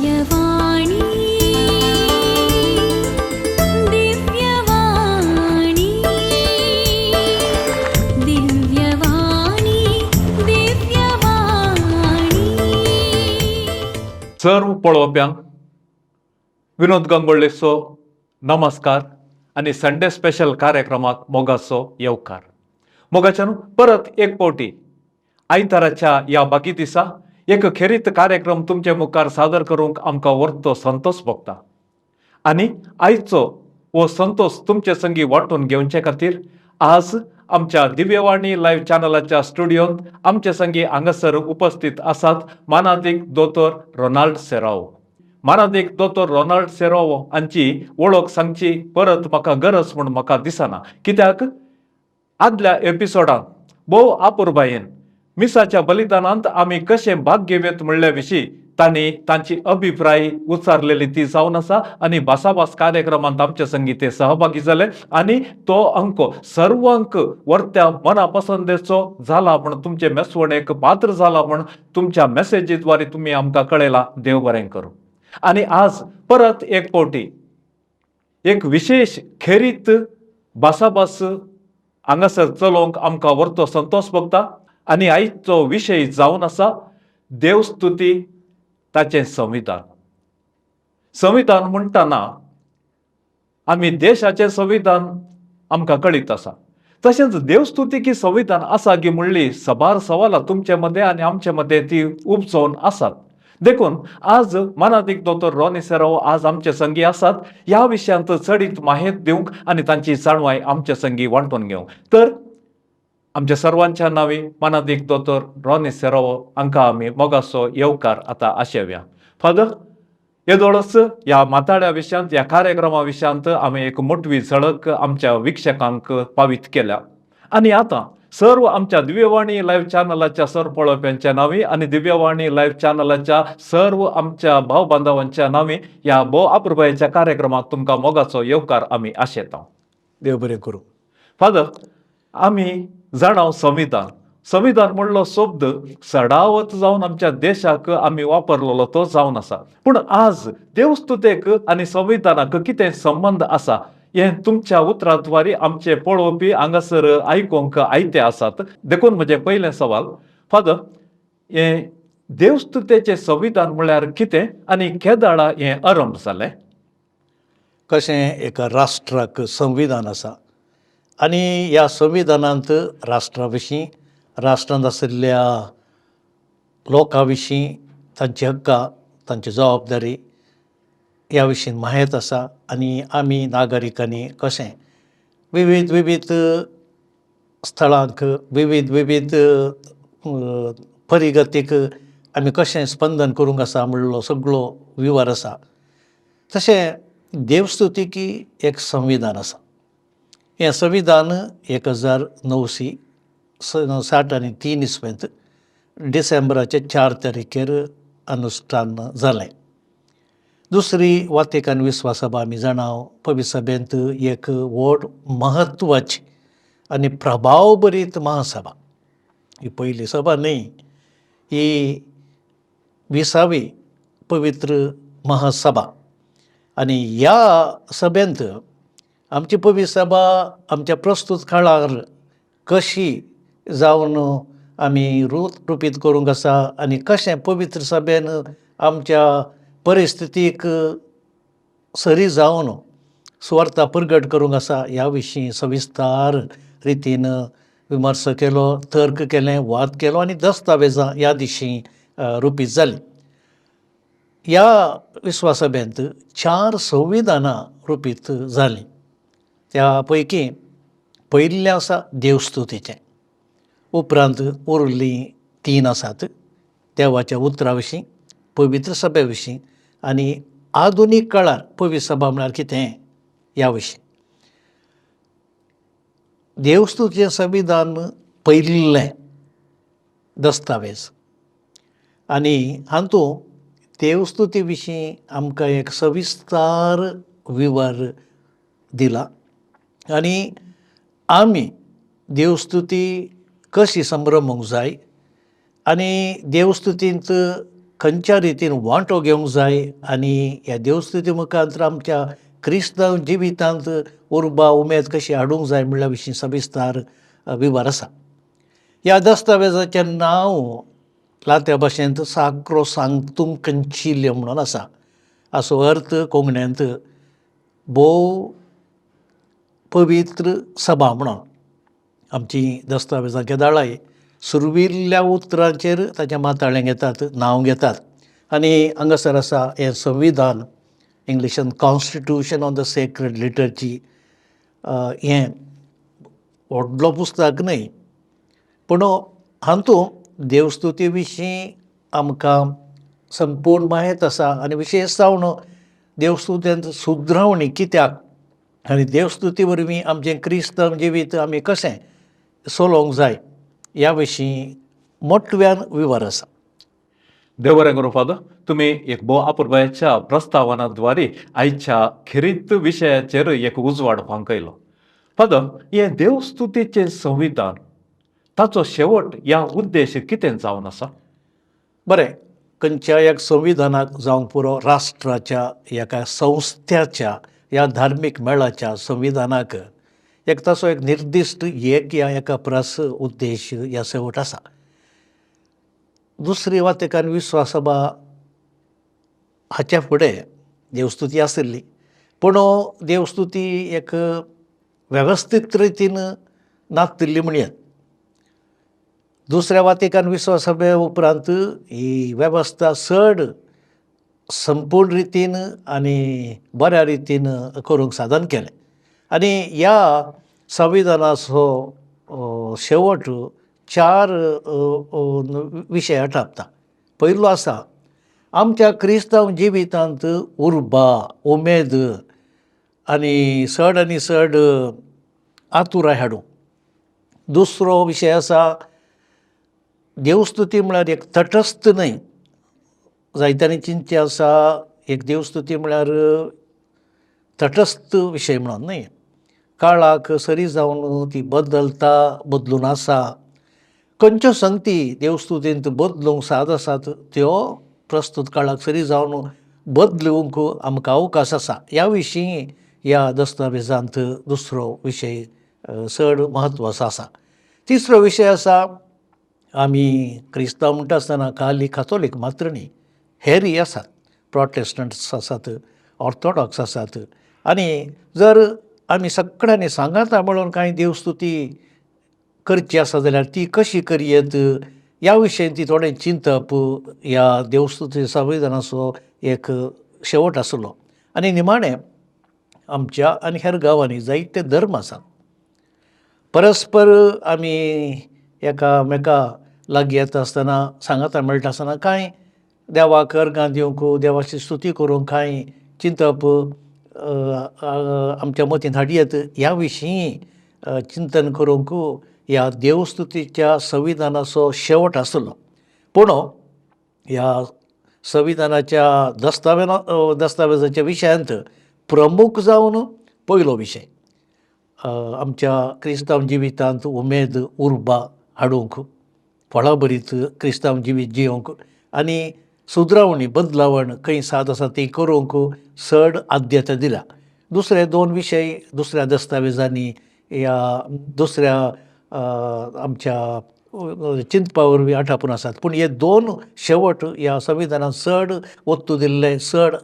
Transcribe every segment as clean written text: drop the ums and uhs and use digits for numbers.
दिव्यवाणी, दिव्यवाणी, दिव्यवाणी, दिव्यवाणी. सर्व पळोवप्यांक विनोद गंगोळ्ळेचो नमस्कार आनी संडे स्पेशल कार्यक्रमाक मोगाचो येवकार. मोगाच्यान परत एक फावटी आयताराच्या ह्या बाकी दिसा एक खेरीत कार्यक्रम तुमचे मुखार सादर करूंक आमकां व्हरतो संतोष भोगता आनी आयचो हो संतोष तुमचे संगी वांटून घेवचे खातीर आज आमच्या दिव्यवाणी लायव्ह चॅनलाच्या स्टुडियोंत आमचे संगी हांगासर उपस्थित आसात मानादीक दोतोर रोनाल्ड सेरावो. मानादीक दोतोर रोनाल्ड सेरावो हांची वळख सांगची परत म्हाका गरज म्हूण म्हाका दिसना, कित्याक आदल्या एपिसोडांत भोव आपुरबायेन मिसाच्या बलिदानांत आमी कशें भाग घेवयेत म्हणल्या विशीं तांणी तांची अभिप्राय उच्चारलेली ती जावन आसा आनी भासाभास कार्यक्रमांत आमचे संगी ते सहभागी जाले आनी तो अंक सर्वांक वर्त्या मना पसंदेचो जाला म्हण, तुमचे मेसवणेक पात्र जाला म्हण तुमच्या मेसेजीद्वारे तुमी आमकां कळयला. देव बरें करूं. आनी आज परत एक फावटी एक विशेश खेरीत भासाभास हांगासर चलोवंक आमकां व्हरतो संतोष भोगता आनी आयचो विशय जावन आसा देवस्तुती ताचें संविधान. संविधान म्हणटना आमी देशाचें संविधान आमकां कळीत आसा, तशेंच देवस्तुतीकी संविधान आसा गी म्हणली सबार सवालां तुमचे मदें आनी आमचे मदें ती उपजोवन आसात. देखून आज मानादीक दोतोर रॉनी सेरावो आज आमचे संगी आसात ह्या विशयांत चडीत माहिती दिवंक आनी तांची जाणवाय आमचे संगी वांटून घेवंक. तर आमच्या सर्वांच्या नांवी मानादीक दोतोर रॉनी सेरावो हांकां आमी मोगाचो येवकार आतां आशेवया. फादर, येदोळच ह्या माताड्या विशयांत, ह्या कार्यक्रमा विशयांत आमी एक मोटवी झळक आमच्या विक्षकांक पावीत केल्या आनी आतां सर्व आमच्या दिव्यवाणी लायव्ह चॅनलाच्या सर्व पळोवप्यांच्या नांवी आनी दिव्यवाणी लायव्ह चॅनलाच्या सर्व आमच्या भाव बांधवांच्या नांवी ह्या भोव आपुरबायेच्या कार्यक्रमाक तुमकां मोगाचो येवकार आमी आशेता. देव बरें करूं. फादर, आमी जाणाव संविधान, संविधान म्हणलो शब्द सडावत जावन आमच्या देशाक आमी वापरलेलो तो जावन आसा. पूण आज देवस्तुतेक आनी संविधानाक कितें संबंद आसा हें तुमच्या उतराद्वारे आमचे पळोवपी हांगासर आयकूंक आयते आसात. देखून म्हजें पयलें सवाल फादर, हें देवस्तुतेचें संविधान म्हळ्यार कितें आनी केदाळा हें आरंभ जालें? कशें एका राष्ट्राक संविधान आसा आनी ह्या संविधानांत राष्ट्रा विशीं, राष्ट्रांत आशिल्ल्या लोकां विशीं, तांची हक्कां, तांची जबाबदारी ह्या विशीं म्हायत आसा आनी आमी नागरिकांनी कशें विविध विविध स्थळांक, विविध विविध परिगतीक आमी कशें स्पंदन करूंक आसा म्हणलो सगळो विवर आसा. तशें देवस्तुतीकी एक संविधान आसा. हें संविधान 1963 इस्वेंत डिसेंबराचे 4 तारखेर अनुश्ठान जालें. दुसरी वातिकान विस्वासभा आमी जाणा, पवित्र सभेंत एक व्हड म्हत्वाची आनी प्रभावभरीत महासभा. ही पयली सभा न्हय, ही 20वी पवित्र महासभा आनी ह्या सभेंत आमची पवित्र सभा आमच्या प्रस्तूत काळार कशी जावन आमी रुपीत करूंक आसा आनी कशें पवित्र सभेन आमच्या परिस्थितीक सरी जावन सुवार्ता परगट करूंक आसा ह्या विशीं सविस्तार रितीन विमर्श केलो, तर्क केलें, वाद केलो आनी दस्तावेजां ह्या दिशीं रुपीत जालीं. ह्या विस्वासभेंत चार संविधानां रुपीत जालीं. त्या पैकी पयलें आसा देवस्तुतीचें, उपरांत उरिल्लीं तीन आसात देवाच्या उतरा विशीं, पवित्र सभे विशीं आनी आधुनीक काळार पवित्र सभा म्हळ्यार कितें ह्या विशीं. देवस्तुतीचें संविधान पयलें दस्तावेज आनी हातूंत देवस्तुती विशीं आमकां एक सविस्तार विवर दिला आनी आमी देवस्तुती कशी संभ्रमूंक जाय आनी देवस्तुतींत खंयच्या रितीन वांटो घेवंक जाय आनी ह्या देवस्तुती मुखार आमच्या क्रिस्तांव जिवितांत उर्बा उमेद कशी हाडूंक जाय म्हणल्या विशीं सविस्तार विवर आसा. ह्या दस्तावेजाचें नांव लात्या भाशेंत साक्रो सांक्तुम कंचिल्य म्हणून आसा. हाचो अर्थ कोंकण्यांत भोव पवित्र सभा म्हणून. आमची दस्तावेजां केदाळाय सुर्विल्ल्या उतरांचेर ताचें माथाळें घेतात, नांव घेतात. आनी हांगासर आसा हें संविधान, इंग्लिशान constitution on the sacred liturgy. हें व्हडलो पुस्तक न्हय, पूण हातूंत देवस्तुती विशीं आमकां संपूर्ण म्हायत आसा आनी विशेश जावन देवस्तुतेंत सुद्रावणी कित्याक आनी देवस्तुती वरवीं आमचें क्रिस्तांव जिवीत आमी कशें चलोवंक जाय ह्या विशीं मोटव्यान विवर आसा. देव बरें करूं फादर, तुमी एक भोव अपुरबायेच्या प्रस्तावनाद्वारे आयच्या खेरीत विशयाचेर एक उजवाड फांकयलो. फादर, हें देवस्तुतीचें संविधान ताचो शेवट ह्या उद्देश कितें जावन आसा? बरें, खंयच्याय एक संविधानाक जावंक पुरो राष्ट्राच्या एका संस्थ्याच्या ह्या धार्मीक मेळाच्या संविधानाक एक तसो एक निर्दिश्ट एक या एका परस उद्देश ह्या शेवट आसा. दुसरी वातिकान विश्वासभा हाच्या फुडें देवस्तुती आशिल्ली, पूण देवस्तुती एक वेवस्थीत रितीन नातिल्ली म्हणयेत. दुसऱ्या वातिकान विश्वासभे उपरांत ही वेवस्था चड संपूर्ण रितीन आनी बऱ्या रितीन करूंक साधन केलें. आनी ह्या संविधानाचो शेवट चार विशय आटापता. पयलो आसा आमच्या क्रिस्तांव जिवितांत उर्बा, उमेद आनी चड आनी चड आतुराय हाडूंक. दुसरो विशय आसा देवस्तुती म्हळ्यार एक तटस्थ न्हय. जायत्यांनी चिंतचें आसा एक देवस्तुती म्हळ्यार तटस्थ विशय म्हणून न्हय, काळाक सरी जावन ती बदलता, बदलून आसा. खंयच्यो संगती देवस्तुतींत बदलूंक साद आसात त्यो प्रस्तूत काळाक सरी जावन बदलूंक आमकां अवकाश आसा. ह्या विशीं ह्या दस्तावेजांत दुसरो विशय चड म्हत्वाचो आसा. तिसरो विशय आसा आमी क्रिस्तांव म्हणटा आसतना खाली कातोलीक मात्र न्ही, हेरूय आसात, प्रोटेस्टंट्स आसात, ऑर्थोडॉक्स आसात. आनी जर आमी सगळ्यांनी सांगाता म्हणून कांय देवस्तुती करची आसा जाल्यार ती कशी करयेत ह्या विशयी ती थोडें चिंतप ह्या देवस्तुती संविधानाचो एक शेवट आसलो. आनी निमाणें आमच्या आनी हेर गांवांनी जायते धर्म आसात, परस्पर आमी एकामेका लागीं येता आसतना सांगाता मेळटा आसतना कांय देवाक अर्गां दिवंक, देवाची स्तुती करूंक कांय चिंतप आमच्या मतींत हाडयेत ह्या विशीं चिंतन करूंक ह्या देवस्तुतीच्या संविधानाचो शेवट आसलो. पूण ह्या संविधानाच्या दस्तावेजाच्या विशयांत प्रमुख जावन पयलो विशय आमच्या क्रिस्तांव जिवितांत उमेद, उर्बा हाडूंक, फळाभरीत क्रिस्तांव जिवीत जियोवंक आनी सुदरावणी, बदलावण खंय साद आसा ती करूंक चड आद्यता दिल्या. दुसरे दोन विशय दुसऱ्या दस्तावेजांनी ह्या दुसऱ्या आमच्या चिंतपा वरवीं आटापून आसात, पूण हे दोन शेवट ह्या संविधानान चड वत्तू दिल्ले, चड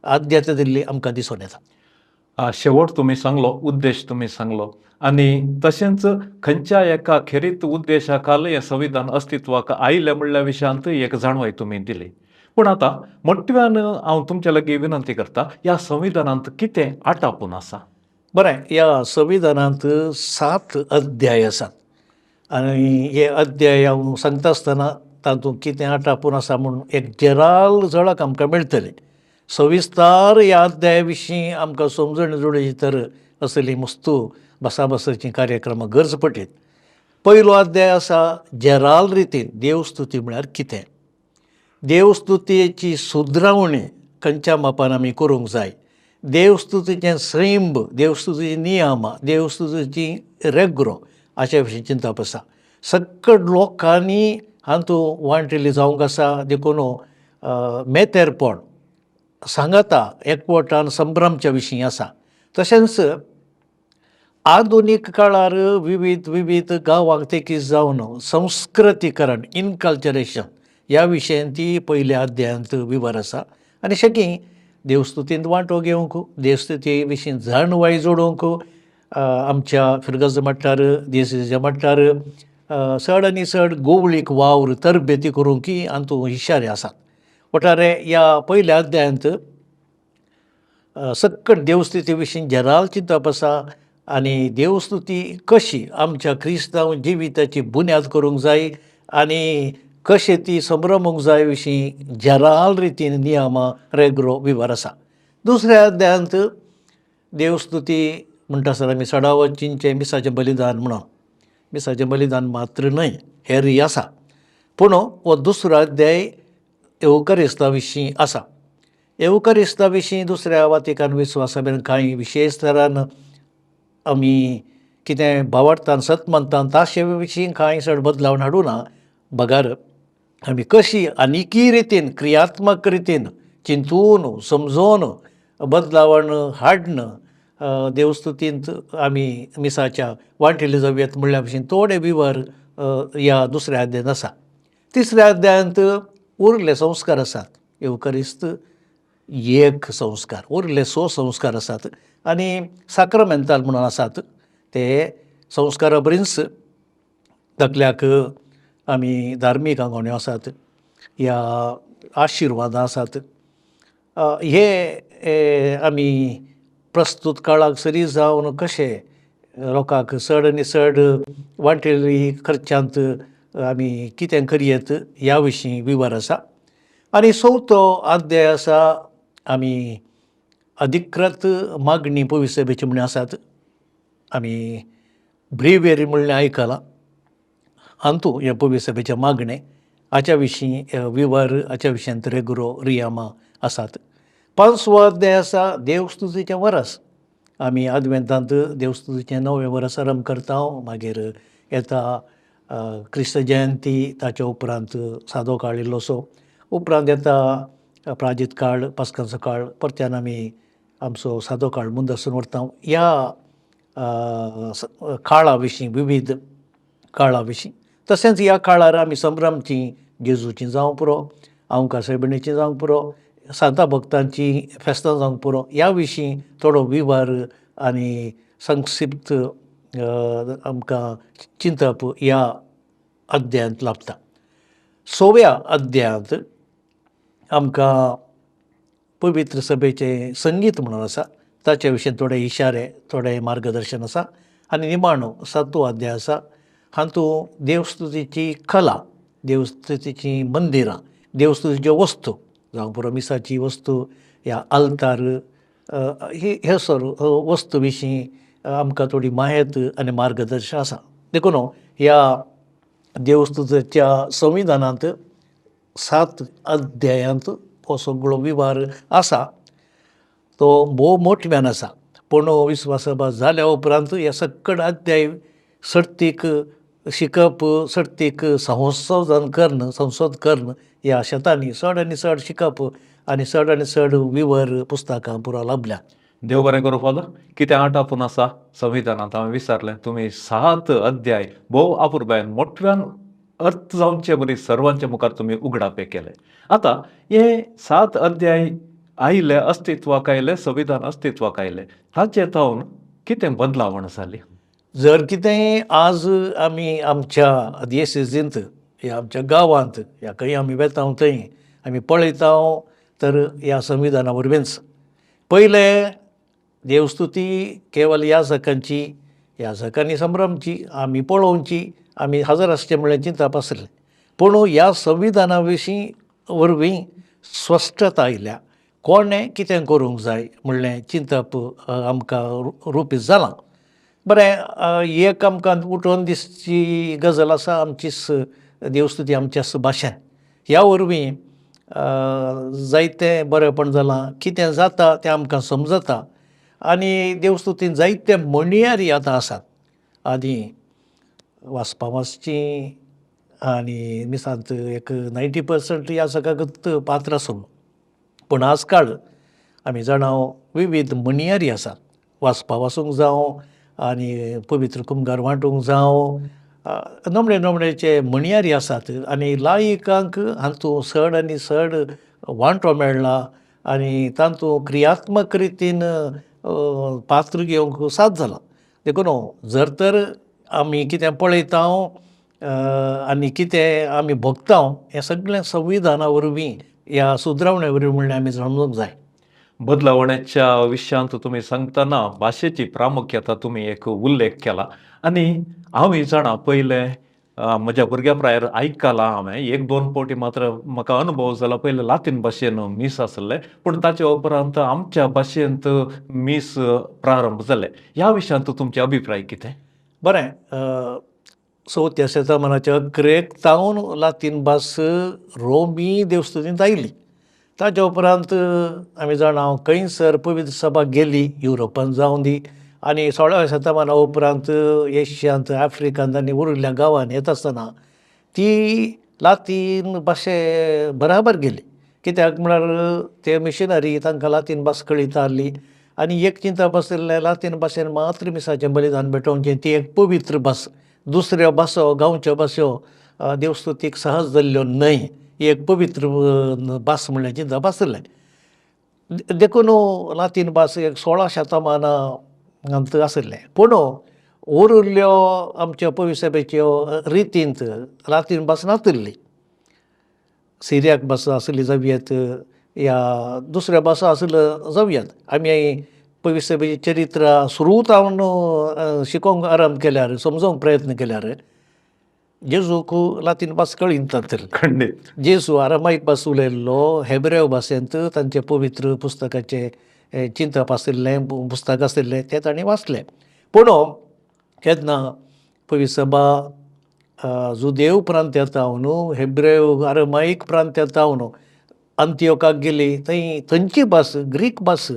आद्यता दिल्ली आमकां दिसून येता. शेवट तुमी सांगलो, उद्देश तुमी सांगलो आनी तशेंच खंयच्या एका खेरीत उद्देशा खाल हें संविधान अस्तित्वाक आयलें म्हणल्या विशयांत एक जाणवाय तुमी दिली. पूण आतां मोटव्यान हांव तुमच्या लागीं विनंती करता, ह्या संविधानांत कितें आटापून आसा? बरें, ह्या संविधानांत 7 अध्याय आसात आनी हे अध्याय हांव सांगता आसतना तातूंत कितें आटापून आसा म्हूण एक जेराल झळक आमकां मेळटली. सविस्तार ह्या अध्याया विशीं आमकां समजण जुळची तर असली मस्तू भासाभासाचीं कार्यक्रमां गरज पडटीत. पयलो अध्याय आसा जेराल रितीन देवस्तुती म्हळ्यार कितें, देवस्तुतीची सुदरावणी खंयच्या मापान आमी करूंक जाय, देवस्तुतीचें सैंब, देवस्तुतीचीं नियमां, देवस्तुतीची रेग्रो हाच्या विशीं चिंतप आसा. सगळ लोकांनी हातूंत वांटेली जावंक आसा, देखून मेतेरपण सांगाता एकवटान संभ्रमच्या विशीं आसा. तशेंच आधुनीक काळार विविध विविध गांवांक तेकीस जावन संस्कृतीकरण इनकल्चरेशन ह्या विशयान ती पयल्या अध्यायांत विवर आसा. आनी शेकी देवस्तुतींत वांटो घेवंक, देवस्तुती विशीं जाणवाय जोडूंक आमच्या फिरगज मट्टार, देसीच्या मट्टार चड आनी चड गोवळीक वावर तरबेती करूंक हातूंत इशारे आसात. वटारे ह्या पयल्या अध्यायांत सक्कड देवस्तुती विशीं जराल चिंतप आसा आनी देवस्तुती कशी आमच्या क्रिस्तांव जिविताची बुन्याद करूंक जाय आनी कशें ती संभ्रमूंक जाय विशीं जराल रितीन नियमां रेगरो विवर आसा. दुसऱ्या अध्यायांत देवस्तुती म्हणटा आसतना आमी सडावत चिंचें मिसाचें बलिदान म्हणून, मिसाचें बलिदान मात्र न्हय हेरूय आसा, पूण हो दुसरो अध्याय येवकरिस्ता विशीं आसा. येवकरिस्ता विशीं दुसऱ्या वातिकान विस्वासा मेरेन कांय विशेश तरान आमी कितें भावार्थान सत मानतात ताचे विशीं कांय चड बदलावण हाडूं ना, बगर आमी कशी आनिकी रितीन क्रियात्मक रितीन चिंतून समजून बदलावण हाडन देवस्तुतींत आमी मिसाच्या वांटेली जावयात म्हणल्या भशेन थोडे विवर ह्या दुसऱ्या अध्यायांत आसा. तिसऱ्या अध्यायांत उरले संस्कार आसात. येवकरिस्त एक संस्कार, उरले 6 संस्कार आसात आनी साक्रमेंताल म्हणून आसात ते संस्कारा बरीच धाकल्याक आमी धार्मीक आंगवण्यो आसात ह्या आशिर्वादां आसात. हे आमी प्रस्तूत काळाक सरी जावन कशें लोकांक चड आनी चड वांटेली खर्चांत आमी कितें करयेत ह्या विशीं विवर आसा. आनी चवथो अध्याय आसा आमी अधिकृत मागणी पवित्र म्हण आसात. आमी ब्रेवेरी म्हणलें आयकलां, हातूंत हें पवित्र मागणें हाच्या विशीं विवर, हाच्या विशीं रेगुरो रियामा आसात. पांचवो अध्याय आसा देवस्तुतीचें वरस. आमी आदवेंतांत देवस्तुतीचें नवें वरस आरंभ करता, मागीर येता क्रिस्त जयंती, ताच्या उपरांत सादो काळ इल्लोसो, उपरांत येता प्राजीत काळ, पास्कांचो काळ, परत्यान आमी आमचो सादो काळ मुंदसून व्हरता. ह्या काळा विशीं, विविध काळा विशीं, तशेंच ह्या काळार आमी संभ्रमची जेजूची जावंक पुरो, आमकां सायबिणीची जावंक पुरो, सांता भक्तांची फेस्तां जावंक पुरो, ह्या विशीं थोडो विवर आनी संक्षिप्त आमकां चिंतप ह्या अध्यायांत लाभता. सव्या अध्यायांत आमकां पवित्र सभेचें संगीत म्हणून आसा, ताचे विशीं थोडे इशारे, थोडे मार्गदर्शन आसा. आनी निमाणो सातवो अध्याय आसा, हातूंत देवस्तुतीची कला, देवस्तुतीचीं मंदिरां, देवस्तुतीच्यो वस्तू जावं पुरो मिसाची वस्तू ह्या आल्तार, हे सर्व वस्तू विशीं आमकां थोडी म्हायत आनी मार्गदर्शन आसा. देखून ह्या देवस्तुतीच्या संविधानांत 7 अध्यायांत हो सगळो विवार आसा, तो भोव मोठ्यान आसा. पूण विस्वासभा जाल्या उपरांत ह्या सक्कड अध्याय सर्तीक शिकप, सर्तीक संशोधन कर्ण, संशोध कर्ण ह्या शेतांनी चड आनी चड शिकप आनी चड आनी चड विवर पुस्तकां पुरो लाभल्या. देव बरें करूं फादर. कितें आटापून आसा संविधानांत हांवें विचारलें, तुमी 7 अध्याय भोव आपुरबायन मोठ्यान अर्थ जावचे बरी सर्वांच्या मुखार तुमी उगडापे केले. आतां हे 7 अध्याय आयले, अस्तित्वाक आयले, संविधान अस्तित्वाक आयले, ताचे जावन कितें बदलावण जाली? जर कितेंय आज आमी आमच्या दियसिजींत ह्या आमच्या गांवांत ह्या खंय आमी वेता थंय आमी पळयता तर ह्या संविधाना वरवींच. पयलें देवस्तुती केवल याजकांची, याजकांनी संभ्रमची, आमी पळोवची, आमी हजर आसचें म्हणल्यार चिंतप आसलें. पूण ह्या संविधाना विशीं वरवीं स्पश्टता आयल्या, कोणें कितें करूंक जाय म्हणलें चिंतप आमकां रुपीत जालां. बरें, एक आमकां उठोवन दिसची गजाल आसा, आमचीच देवस्तुती आमच्याच भाशेन, ह्या वरवीं जायतें बरेंपण जालां, कितें जाता तें आमकां समजता. आनी देवस्तुतीन जायते म्हणयारी आतां आसात. आदीं वाचपा वाचची आनी मिसांत एक 90% याजकाकूच पात्र आसलो. पूण आज काळ आमी जाणा विवीध म्हणयारी आसात, वाचपा वाचूंक जावं आनी पवित्र कुमगार वांटूंक जावं, नमळे नमळेचे म्हणयारी आसात आनी लायिकांक हातूंत चड आनी चड वांटो मेळ्ळा आनी तातूंत क्रियात्मक रितीन पात्र घेवंक साद जाला. देखून जर तर आमी कितें पळयता आनी कितें आमी भोगता हें सगळें संविधाना वरवीं ह्या सुदरावणे वरवीं म्हणल्यार आमी समजूंक जाय. बदलावण्याच्या विशयांत तुमी सांगतना भाशेची प्रामुख्यता तुमी एक उल्लेख केला आनी हांव जाणा पयलें म्हज्या भुरग्या प्रायर आयकलां हांवें एक दोन फावटी, मात्र म्हाका अनुभव जाला पयलें लातीन भाशेन मीस आसलें, पूण ताचे उपरांत आमच्या भाशेंत मीस प्रारंभ जालें. ह्या विशयांत तुमचे अभिप्राय कितें? बरें, चवथ्या शेतमानाच्या अकरेक तावन लातीन भास रोमी देवस्तुतींत आयली. ताच्या उपरांत आमी जाणा खंयसर पवित्र सभा गेली, युरोपांत जावं दी, आनी 16व्या शतमाना उपरांत एशियांत, आफ्रिकांत आनी उरिल्ल्या गांवांनी येता आसतना ती लातीन भाशे बराबर गेली. कित्याक म्हळ्यार ते मिशनरी तांकां लातीन भास कळयता आसली आनी एक चिंतप आशिल्लें लातीन भाशेन मात्र मिसाचें बलिदान भेटोवचें, ती एक पवित्र भास, दुसऱ्यो भासो गांवच्यो भासो देवस्तुतीक सहज जाल्ल्यो न्हय, ही एक पवित्र भास म्हणल्यार चिंतप आशिल्लें. देखून लातीन भास एक 16 शतमानांत आशिल्लें. पूण उरिल्ल्यो आमच्यो पवित्र सभेच्यो रितींत लातीन भास नातिल्ली, सिरियाक भास आशिल्ली जावयेत या दुसऱ्या भासां आशिल्ल्यो जावयेत. आमी पवित्र सभेचें चरित्र सुरू जावन शिकोवंक आरंभ केल्यार, समजोवंक प्रयत्न केल्यार जेजूक लातीन भास कळिनात. खंडीत. जेजू आरामायक भास उलयल्लो, हेब्रेव भाशेंत तांचे पवित्र पुस्तकाचें चिंतप आशिल्लें, पुस्तक आशिल्लें तें तांणी वाचलें. पूण केन्ना पवित्र सभा जुदेव प्रांत्यांत न्हू, हेब्रेव आरामायक प्रांत्यांत न्हू अंत्योकाक गेली, थंय थंयची भास ग्रीक भास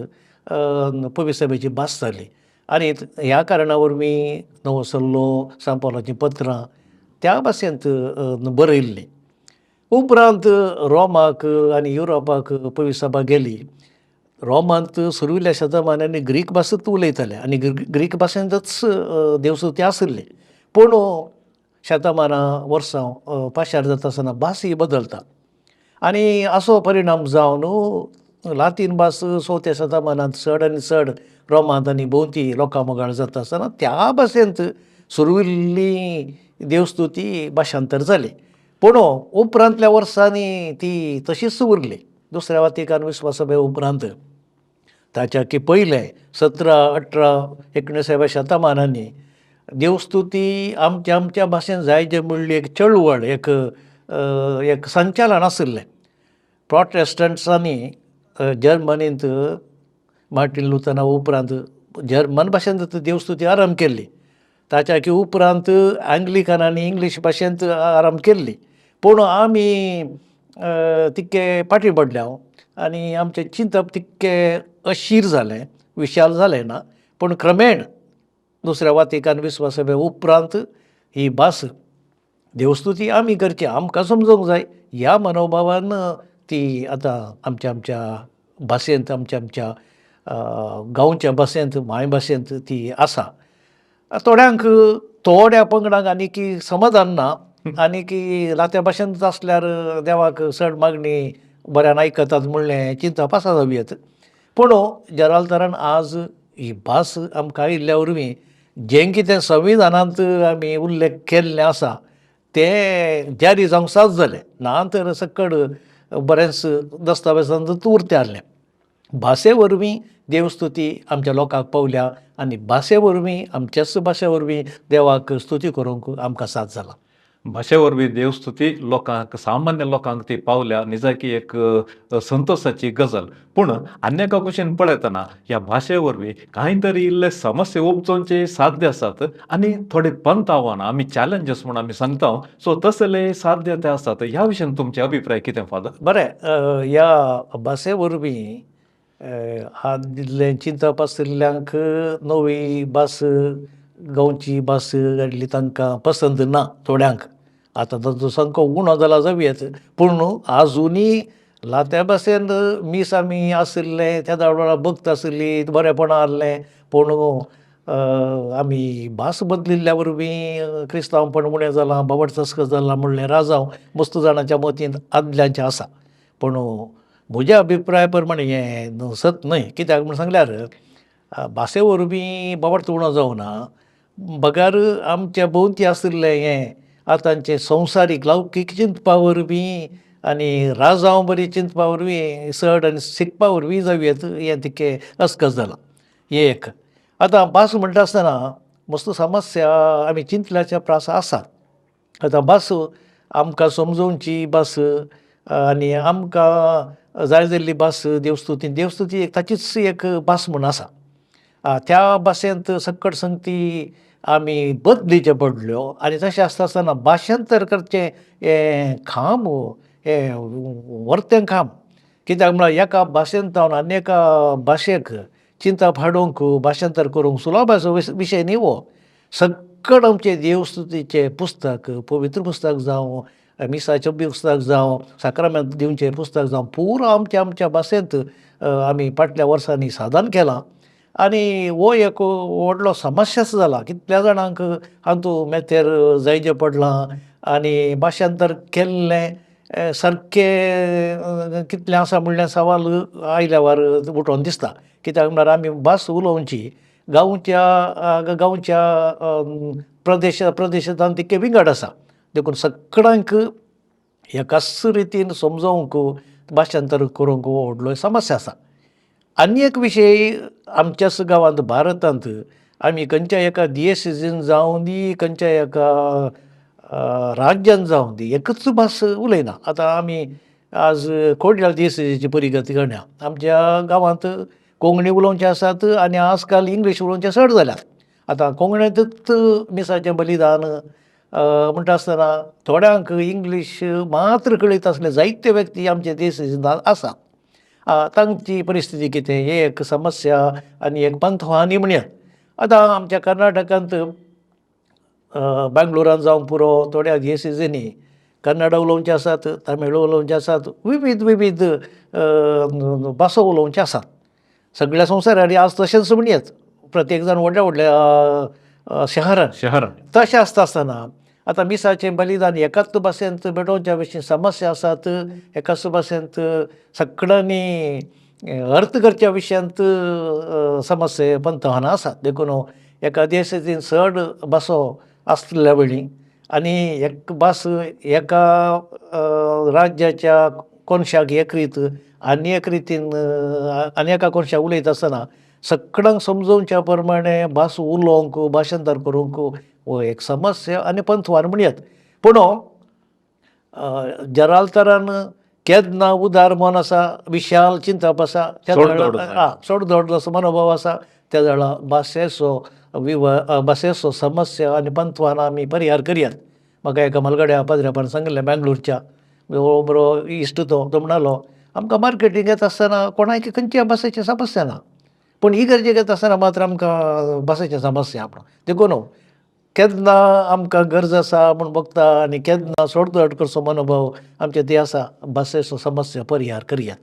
पवित्र सभेची भास जाली. आनी ह्या कारणा वरवीं नवो सल्लो, सांपावलाचीं पत्रां त्या भाशेंत बरयल्लीं. उपरांत रोमाक आनी युरोपाक पवित्र सभा गेली. रोमांत सुर्विल्ल्या शतमानांनी ग्रीक भासूच उलयताले आनी ग्रीक भाशेंतच देवस्तुती आशिल्ली. पूण शतमानां वर्सां पाशार जाता आसतना भास ही बदलता आनी असो परिणाम जावन लातीन भास चवथ्या शतमानांत चड आनी चड रोमांत आनी भोंवती लोकां मोगाळ जाता आसतना त्या भाशेंत सुर्विल्ली देवस्तुती भाशांतर जाली. पूण उपरांतल्या वर्सांनी ती तशीच उरली. दुसऱ्या वातिकान विस्वासभे उपरांत ताच्या की पयलें 17, 18, 19व्या शतमानांनी देवस्तुती आमच्या आमच्या भाशेन जाय जें म्हणली एक चळवळ, एक एक संचालन आशिल्लें. प्रोटेस्टंट्सांनी जर्मनींत मार्टीन लुथरा उपरांत जर्मन भाशेंत देवस्तुती आरंभ केल्ली. ताच्या की उपरांत एंग्लिकनांनी इंग्लीश भाशेंत आरंभ केल्ली. पूण आमी तितके फाटीं पडल्या आनी आमचें चिंतप तितकें अशीर जालें, विशाल जालें ना. पूण क्रमेण दुसऱ्या वातिकान विस्वासभे उपरांत ही भास देवस्तुती आमी करची, आमकां समजूंक जाय ह्या मनोभावान ती आतां आमच्या आमच्या भाशेंत, आमच्या आमच्या गांवच्या भाशेंत, मायभाशेंत ती आसा. थोड्यांक, थोड्या पंगडांक आनी की समाधान ना आनी की लात्या भाशेंत आसल्यार देवाक चड मागणी बऱ्यान आयकतात म्हणलें चिंतप आसा जावयेत. पूण जरालतरान आज ही भास आमकां आयिल्ल्या वरवीं जें कितें संविधानांत आमी उल्लेख केल्लें आसा तें जारी जावंक साद जालें ना तर सकड बरेंच दस्तावेजांत उरतें आहलें. भाशे वरवीं देवस्तुती आमच्या लोकांक पावल्या आनी भाशे वरवीं, आमच्याच भाशे वरवीं देवाक स्तुती करूंक आमकां साद जाला. भाशे वरवीं देवस्तुती लोकांक, सामान्य लोकांक ती पावल्या, निजाकी एक संतोशाची गजाल. पूण आनी एका कुशीन पळयतना ह्या भाशे वरवीं कांय तरी इल्ले समस्या उपजोवचे साध्य आसात आनी थोडे पंत आव्हानां आमी चॅलेंजीस म्हूण आमी सांगता, सो तसले साध्य ते आसात. ह्या विशयान तुमचे अभिप्राय कितें फादर? बरें, ह्या भाशे वरवीं आदलें चिंतप आशिल्ल्यांक नवी भास, गांवची भास हाडली तांकां पसंत ना थोड्यांक. आतां तांचो सामको उणो जाला जावं पूण आजुनूय लात्या भाशेन मीस आमी आशिल्लें तेदा वेळार भक्त आशिल्ली बरेपणां आहलें पूण आमी भास बदलिल्ल्या वरवीं क्रिस्तांवपण उणें जालां, बोवाळ तस्कत जाला म्हणलें राजांव मस्त जाणांच्या मतींत आदल्यांच्या आसा. पूण म्हज्या अभिप्राया प्रमाणे हें सत न्हय. कित्याक म्हूण सांगल्यार भाशे वरवीं बोवाळ उणो जावना बगर आमच्या भोंवती आशिल्लें हें आतांचें संवसारीक लौकीक चिंतपा वरवीं आनी राजांव बरी चिंतपा वरवीं चड आनी शिकपा वरवीं जावं येत हें तितकें अस्कत जालां हें एक. आतां भास म्हणटा आसतना मस्त समस्या आमी चिंतल्याच्या प्रास आसात. आतां भास आमकां समजोवची भास आनी आमकां जाय जाल्ली भास देवस्तुती देवस्तुती एक ताचीच एक भास म्हूण आसा. त्या भाशेंत सक्कड संगती आमी बदलीच्यो पडल्यो आनी तशें आसता आसतना भाशांतर करचें हें काम हें व्हर्तें काम. कित्याक म्हळ्यार एका भाशेंत आनी एका भाशेक चिंतप हाडूंक भाशांतर करूंक सुलभ विशय न्ही हो. सक्कड आमचें देवस्तुतीचें पुस्तक पवित्र पुस्तक जावं मिसाचें पुस्तक जावं साक्रामेंत दिवचें पुस्तक जावं पुरो आमच्या आमच्या भाशेंत आमी फाटल्या वर्सांनी साधन केलां आनी हो एक व्हडलो समस्याच जाला. कितल्या जाणांक हातूंत मेतेर जायचें पडलां आनी भाशांतर केल्लें सारकें कितलें आसा म्हणल्यार सवाल आयल्या वार उठोन दिसता. कित्याक म्हळ्यार आमी भास उलोवची गांवच्या गांवच्या प्रदेश प्रदेशांत तितकें विंगड आसा देखून सगळ्यांक एकाच रितीन समजोवंक भाशांतर करूंक हो व्हडलो समस्या आसा. आनी एक विशय आमच्याच गांवांत भारतांत आमी खंयच्या एका दियेसीन जावं दी खंयच्या एका राज्यान जावं दी एकच भास उलयना. आतां आमी आज कोडयाळ दियेसीची परिगती करया. आमच्या गांवांत कोंकणी उलोवचे आसात आनी आज काल इंग्लीश उलोवचे चड जाल्यात. आतां कोंकणींतूच मिसाचें बलिदान म्हणटा आसतना थोड्यांक इंग्लीश मात्र कळीत आसले जायते व्यक्ती आमच्या देशांत आसा. तांची परिस्थिती कितें ही एक समस्या आनी एक पंथवानी म्हणयात. आतां आमच्या कर्नाटकांत बेंगलोरांत जावंक पुरो थोड्या दियेसींनी कन्नडा उलोवचे आसात, तमीळ उलोवचे आसात, विविध विविध भासो उलोवचे आसात. सगळ्या संवसारांनी आज तशेंच म्हणयत प्रत्येक जाण व्हडल्या व्हडल्या शहरान शहरान तशें आसता आसतना आतां मिसाचें बलिदान एकाच भाशेंत भेटोवच्या विशीं समस्या आसात, एकाच भाशेंत सगळ्यांनी अर्थ करच्या विशयांत समस्या पंथवान आसात. देखून एका देशांत चड भासो आसल्या वेळी आनी एक भास एका राज्याच्या कोनशाक एक रीत आनी एक रितीन आनी एका कोनशाक उलयता आसतना सगळ्यांक समजोवच्या प्रमाणे भास उलोवंक भाशांतर करूंक हो एक समस्या आनी पंथवान म्हणयात. पूण जराल्तरान केन्ना उदार मन आसा, विशाल चिंतप आसा, सोड असो मनोभाव आसा त्या वेळार भाशेचो भाशेचो समस्या आनी पंथवान आमी परिहार करयात. म्हाका एका म्हालगड्या पाद्र्यापान सांगिल्लें बेंगलोरच्या बरो इश्ट तो तो म्हणालो आमकां मार्केटींग येता आसतना कोणाक खंयच्या भाशेची समस्या ना, पूण इगर्जेक येता आसतना मात्र आमकां भाशेची समस्या म्हण. देखून केन्ना आमकां गरज आसा म्हूण बगता आनी केन्ना सोडतड करचो मनोभाव आमचे ते आसा भाशेचो समस्या परिहार करयात.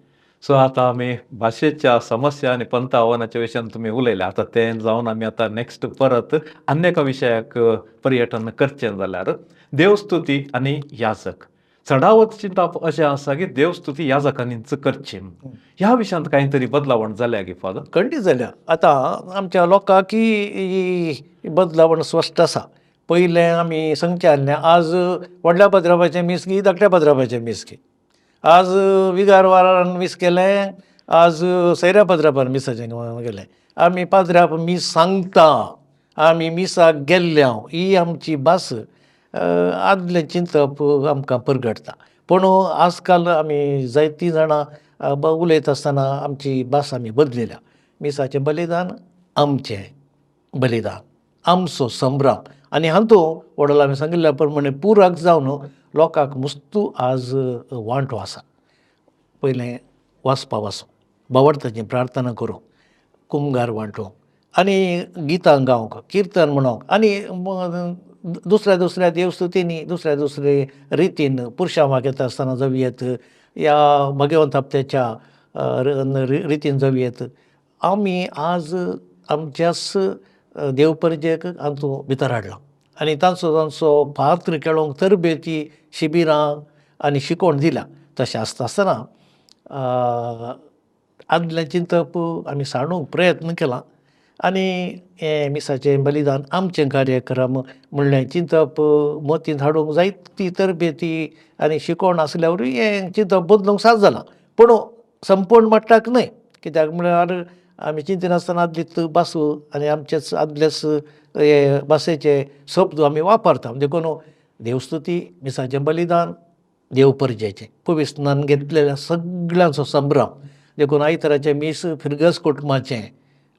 सो आतां आमी भाशेच्या समस्या आनी पंथ आव्हानाच्या विशयान तुमी उलयले. आतां तें जावन आमी आतां नेक्स्ट परत आनी एका विशयाक पर्यटन करचें जाल्यार देवस्तुती आनी याजक चडावत चिंतप अशें आसा की देवस्तुती याजकांनीच करची. ह्या विशयांत कांय तरी बदलावण जाल्या गी फादर? खंडीत जाल्या. आतां आमच्या लोकांक ही बदलावण स्पश्ट आसा. पयलें आमी सांगचें आहलें आज व्हडल्या पद्रापाचें मीस गी धाकट्या पद्रापाचें मीस गी, आज विगार वारान मीस केलें, आज सैऱ्या पद्रापान मिसाचें गेलें. आमी पाद्राप मीस सांगता, आमी मिसाक गेल्ल्या ही आमची भास आदलें चिंतप आमकां परगटता. पूण आज काल आमी जायतीं जाणां उलयता आसतना आमची भास आमी बदलिल्या. मिसाचें बलिदान आमचें बलिदान, आमचो संभ्रम आनी हातूंत वडोल आमी सांगिल्ल्या प्रमाणे पुराक जावन लोकांक मुस्तू आज वांटो आसा. पयलें वाचपा वाचूं, भावार्थाची प्रार्थना करूं, कुमगार वांटूंक, आनी गितां गावंक, किर्तन म्हणोंक आनी दुसऱ्या दुसऱ्या देवस्तुतींनी दुसऱ्या दुसरे रितीन पुरशांवाक येता आसतना जावं या भगवंत हप्त्याच्या रितीन जावं, आमी आज आमच्याच देवपरजेक हातूंत भितर हाडला आनी तांचो तांचो पात्र खेळोंक तरबेती, शिबिरां आनी शिकवण दिल्या. तशें आसता आसतना आदलें चिंतप आमी सांडूंक प्रयत्न केला आनी हें मिसाचें बलिदान आमचें कार्यक्रम म्हणलें चिंतप मतींत हाडूंक जायती तरबेती आनी शिकवण आसल्या वरवीं हें चिंतप बदलूंक साद जालां. पूण संपूर्ण मट्टाक न्हय, कित्याक म्हळ्यार आमी चिंतिनासतना आदलीच भास आनी आमचेच आदलेच हे भाशेचे शब्द आमी वापरता. देखून देवस्तुती, मिसाचें बलिदान, देव परजेचें पविस्नान घेतलेल्या सगळ्यांचो संभ्रम, देखून आयताराचें मीस फिरगज कुटुंबाचें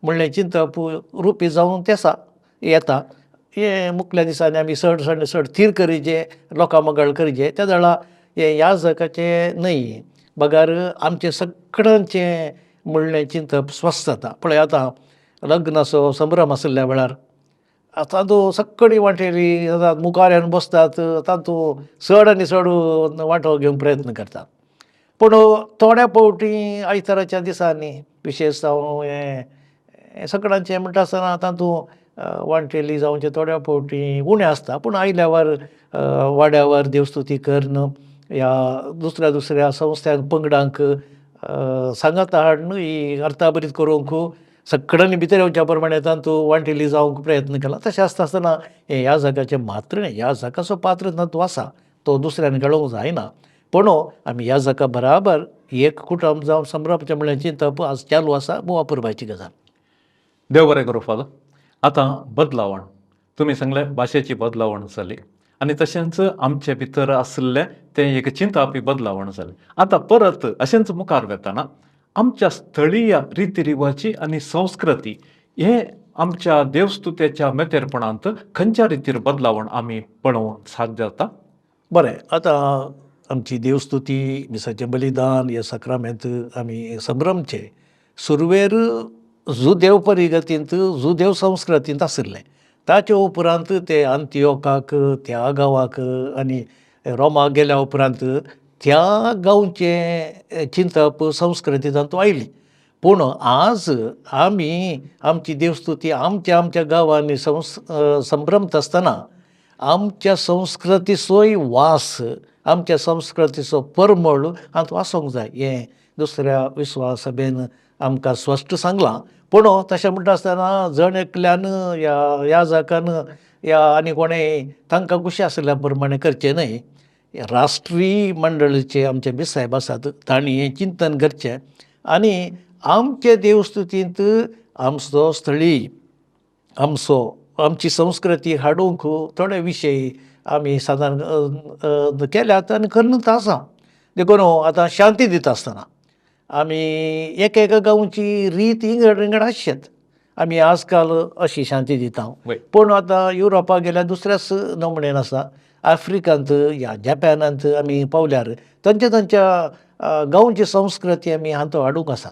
म्हणलें चिंतप रुपी जावन तें आसा येता. हें मुखल्या दिसांनी आमी चड चड चड थीर करिजे, लोकां मंगळ करिजे. त्या वेळार हें ह्या जगाचें न्हय बगर आमचें सगळ्यांचें म्हणलें चिंतप स्वस्थ जाता. पळय आतां लग्नाचो संभ्रम आशिल्ल्या वेळार आतां तूं सगळीं वांटेली आतां मुखार येवन बसतात, तातूंत चड आनी चड वांटो घेवंक प्रयत्न करतात. पूण थोड्या फावटी आयताराच्या दिसांनी विशेश जावन हें सगळ्यांचें म्हणटा आसतना तातूंत वांटेली जावचे थोड्या फावटी उणें आसता. पूण आयल्यावर वाड्यावर देवस्तुती करून ह्या दुसऱ्या दुसऱ्या संस्थ्यांक पंगडांक सांगाता हाडून ही अर्थाभरीत करूंक सगळ्यांनी भितर येवच्या प्रमाणे तातूंत वांटेली जावंक प्रयत्न केला. तशें आसता आसतना हें ह्या जगाचें मात्र न्हय, ह्या जगाचो पात्र तातूंत आसा, तो दुसऱ्यान खेळोवंक जायना. पूण आमी ह्या जगा बराबर एक कुटुंब जावन संभ्रमाचें म्हणल्यार चिंतप आज चालू आसा, भोव अपुरबायची गजाल. देव बरें करूं फादर. आतां बदलावण तुमी सांगलें, भाशेची बदलावण जाली आनी तशेंच आमचे भितर आशिल्लें तें एक चिंतापी बदलावण जालें. आतां परत अशेंच मुखार वेतना आमच्या स्थळीय रिती रिवाजी आनी संस्कृती हे आमच्या देवस्तुतेच्या मेतेरपणांत खंयच्या रितीर बदलावण आमी पळोवंक साध्य जाता? बरें, आतां आमची देवस्तुती, मिसाचें बलिदान हे साक्रामेंत आमी संभ्रमचे सुरवेर जुदेव परिगतींत, जुदेव संस्कृतींत आशिल्लें. ताचे उपरांत ते अंतियोकाक त्या गांवाक आनी रोमाक गेल्या उपरांत त्या गांवचें चिंतप संस्कृती तातूंत आयली. पूण आज आमी आमची देवस्तुती आमच्या आमच्या गांवांनी संभ्रमता आसतना आमच्या संस्कृतीचोय वास, आमच्या संस्कृतीचो परमळ हातूंत आसूंक जाय, हें दुसऱ्या विस्वास सभेन आमकां स्पश्ट सांगलां. पूण तशें म्हणटा आसतना जण एकल्यान ह्या ह्या जाकान या आनी कोणें तांकां खुशी आशिल्ल्या प्रमाणें करचें न्हय. राष्ट्रीय मंडळीचे आमचे बिसायब आसात, तांणी हें चिंतन करचें आनी आमचे देवस्तुतींत आमचो स्थळी आमचो आमची संस्कृती हाडूंक थोडे विशय आमी सादारण केल्यात आनी करनूच आसा. देखून आतां शांती दिता आसतना आमी एक एका गांवची रीत इंगड विंगड आसचेत. आमी आजकाल अशी शांती दिता, पूण आतां युरोपाक गेल्यार दुसऱ्याच नमणेन आसा. आफ्रिकांत या जपानांत आमी पावल्यार तांच्या तांच्या गांवची संस्कृती आमी हातूंत हाडूंक आसा.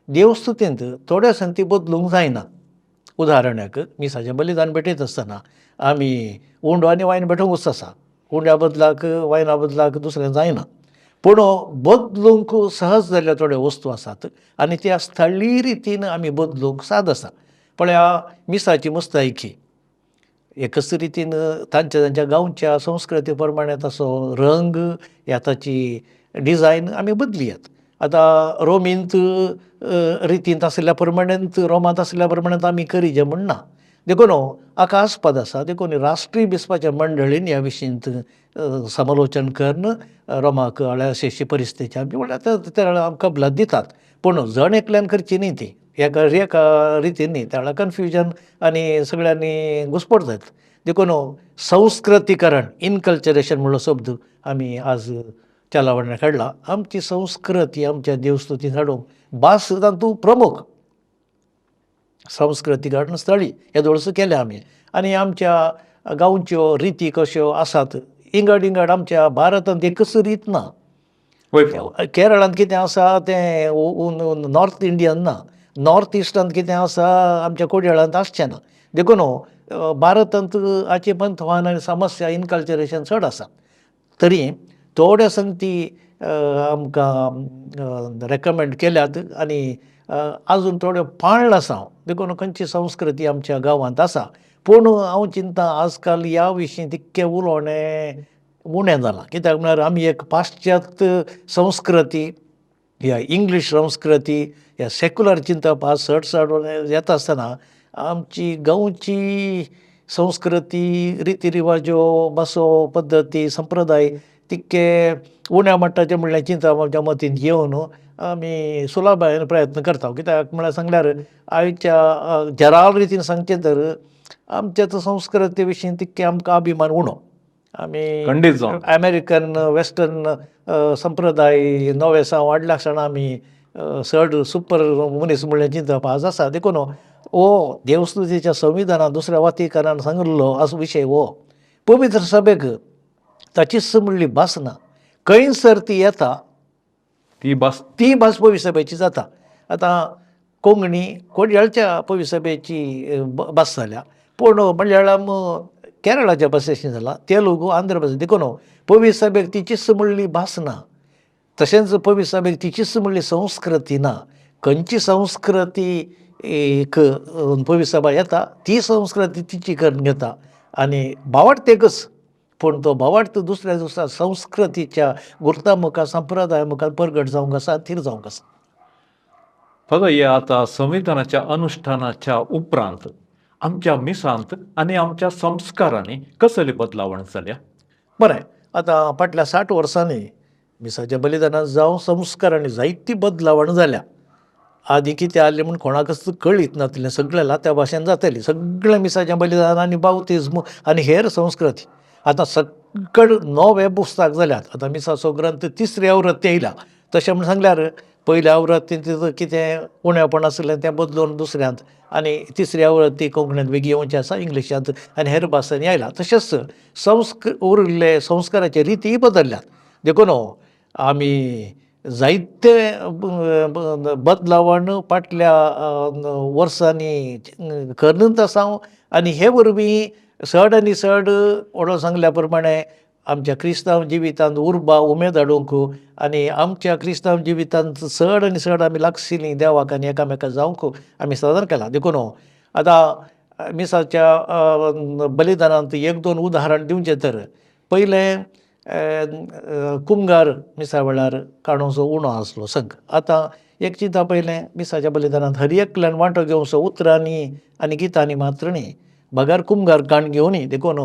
देवस्तुतींत थोड्यो संती बदलूंक जायना. उदाहरणाक मिसाचें बलिदान भेटयता आसतना आमी उंडो आनी वायन भेटोवंकूच आसा. उंड्या बदलाक वायना बदलाक दुसरें जायना. पूण बदलूंक सहज जाल्ल्यो थोड्यो वस्तू आसात आनी त्या स्थळीय रितीन आमी बदलूंक साद आसा. पळया मिसाची मुस्तायकी एकच रितीन तांच्या तांच्या गांवच्या संस्कृती प्रमाणे तसो रंग या ताची डिजायन आमी बदलयात. आतां रोमींत रितींत आशिल्ल्या प्रमाणेंत, रोमांत आशिल्ल्या प्रमाणेंत आमी करीजे म्हण ना. देखून हाका आस्पद आसा. देखून राष्ट्रीय बिस्पाच्या मंडळीन ह्या विशींत समालोचन करून रोमाक अशी परिस्थिती आमची म्हणल्यार त्या वेळार आमकां कबलात दितात. पूण जण एकल्यान करची न्ही ती एका एका रितीन न्ही, त्या वेळार कन्फ्युजन आनी सगळ्यांनी घुस्पट जायत. देखून संस्कृतीकरण, इनकल्चरेशन म्हणलो शब्द आमी आज चलावण्याक हाडला. आमची संस्कृती आमच्या देवस्तुतीन हाडूंक भास तातूंत प्रमुख संस्कृतीकरण स्थळी येदोळच केलें आमी. आनी आमच्या गांवच्यो रिती कश्यो आसात इंगड इंगड आमच्या भारतांत एकच रीत ना. केरळांत कितें आसा तें नॉर्थ इंडियन ना. नॉर्थ इस्टांत कितें आसा आमच्या कोडयाळांत आसचें ना. देखून भारतांत हाची पंथवान आनी समस्या इनकल्चरेशन चड आसा. तरी थोड्या संगती आमकां रेकमेंड केल्यात आनी आजून थोड्यो पाळ्ळ आसा हांव. देखून खंयची संस्कृती आमच्या गांवांत आसा. पूण हांव चिंता आजकाल ह्या विशीं तितकें उलोवणें उणें जालां. कित्याक म्हळ्यार आमी एक पाश्चात्य संस्कृती ह्या इंग्लीश संस्कृती ह्या सेक्युलर चिंतप आज चड चड येता आसतना आमची गांवची संस्कृती, रिती रिवाज्यो, भासो, पद्दती, संप्रदाय तितके उण्या मट्टाचें म्हणल्यार चिंतप आमच्या मतींत येवन आमी सुलभायेन प्रयत्न करता. कित्याक म्हळ्यार सांगल्यार आयच्या जराल रितीन सांगचें तर आमच्या संस्कृती विशीं तितके आमकां अभिमान उणो. आमी खंडीत जावन अमेरिकन वेस्टर्न संप्रदाय नवे साव वाडल्या आसतना आमी चड सुपर मनीस म्हणलें चिंतप आज आसा. देखून हो देवस्तुतीच्या संविधानान दुसऱ्या वातिकानान सांगिल्लो असो विशय हो पवित्र सभेक ताचीच म्हणली भास ना. खंयसर ती येता ती भास ती भास पवित्र सभेची जाता. आतां कोंकणी कोडयाळच्या पवित्र सभेची भास जाल्या, पूण मलयाळम केरळाच्या भाशेशी जाला, तेलुगू आंध्र भाशे. देखून पवित्र सभेक तिचीच म्हणली भास ना. तशेंच पवित्र सभेक तिचीच म्हणली संस्कृती ना. खंयची संस्कृती एक पवित्र सभा येता ती संस्कृती तिची करून घेता आनी भावार्थेकच, पूण तो भावार्थ दुसऱ्या दुसऱ्या संस्कृतीच्या गुर्ता मुखार संप्रदाया मुखार परगट जावंक आसा, थीर जावंक आसा. फादर, हे आतां संविधानाच्या अनुश्ठानाच्या उपरांत आमच्या मिसांत आनी आमच्या संस्कारांनी कसली बदलावण जाल्या? बरें, आतां फाटल्या 60 वर्सांनी मिसाच्या बलिदानांत जावं संस्कारांनी जायती बदलावण जाल्या. आदीं कितें आहलें म्हूण कोणाकच कळीत नासलें, सगळें लात्या भाशेन जातालें, सगळें मिसाचें बलिदान आनी बावतिज्म आनी हेर संस्कृती. आतां सगळे नवे पुस्तक जाल्यात. आतां मिसाचो ग्रंथ तिसरी आवृत्ती येयल्या. तशें म्हूण सांगल्यार पयल्या आवृत्तींत कितें उणेपण आसलें तें बदलून दुसऱ्यांत, आनी तिसरी आवृत्ती कोंकणींत बेगीन येवची आसा, इंग्लिशांत आनी हेर भासांनी आयला. तशेंच उरिल्ले संस्काराचे रितीय बदल्ल्यात. देखून आमी जायते बदलावण फाटल्या वर्सांनी करत आसा आनी हे वरवीं चड आनी चड व्हडलो सांगल्या प्रमाणे आमच्या क्रिस्तांव जिवितांत उर्बा उमेद हाडूंक आनी आमच्या क्रिस्तांव जिवितांत चड आनी चड आमी लागशिल्लीं देवाक आनी एकामेका जावंक आमी सादर केलां. देखून आतां मिसाच्या बलिदानांत एक दोन उदाहरण दिवचें तर पयलें कुमगार मिसा वेळार काणूचो उणो आसलो संघ. आतां एक चिंता पयलें मिसाच्या बलिदानांत हर एकल्यान वांटो घेवचो उतरांनी आनी गितांनी मात्र न्ही, बगर कुमगार काण घेवनी. देखून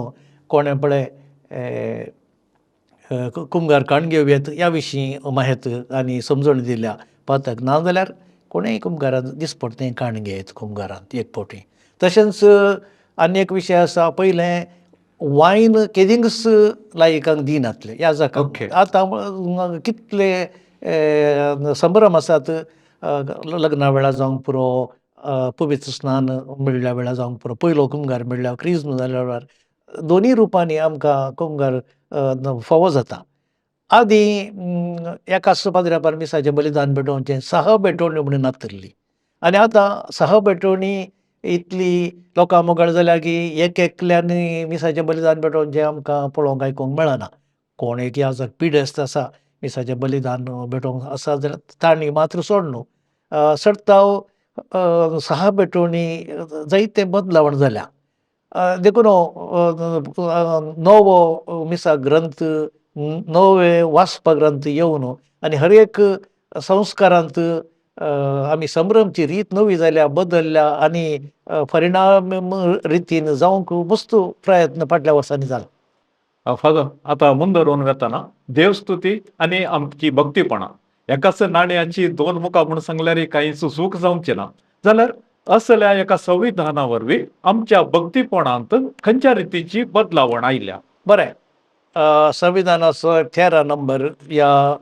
कोणें पळय कुमगार काण घेवयेत ह्या विशीं माहेत आनी समजण दिल्या पातक ना जाल्यार कोणेय कुमगारान दिसपडतें काण घेयत कुमगारान एक फावटी. तशेंच आनी एक विशय आसा, पयलें वायन केदींकच लायकांक दिनासले ह्या जाका. आतां कितले संभ्रम आसात, लग्ना वेळार जावंक पुरो, पवित्र स्नान मेळ्ळ्या वेळार जावंक पुरो, पयलो कुमगार मेळ्ळ्या क्रिज्म जाल्या वेळार, दोनूय रुपांनी आमकां कुमगार फावो जाता. आदीं एकाच पाद्र्या मिसाचें बलिदान भेटोवचें सह भेटवणी म्हणून नातल्ली, आनी आतां सह भेटवणी इतली लोकां मुखार जाल्या की एक एकल्यानी मिसाचें बलिदान भेटोवचें आमकां पळोवंक आयकूंक मेळना. कोण एक याजक पिडेस्त आसा मिसाचें बलिदान भेटोवंक आसा जाल्यार तांणी मात्र सोड न्हू, चडताव सह भेटवणी जायते बदलावण जाल्या. देखून नवो मिसा ग्रंथ, नवे वाचपा ग्रंथ येवन आनी हर एक संस्कारांत आमी संभ्रमची रीत नवी जाल्या, बदल्ल्या आनी परिणाम रितीन जावंक मस्त प्रयत्न फाटल्या वर्सांनी जाला. फादर, आतां मुंदरून वेतना देवस्तुती आनी आमची भक्तीपणां एकाच नाण्याची दोन मुखां म्हूण सांगल्यार कांयच चूक जावचें ना, जाल्यार असल्या एका संविधाना वरवीं आमच्या भक्तीपणांत खंयच्या रितीची बदलावण आयल्या? बरें, संविधानाचो 13 नंबर ह्या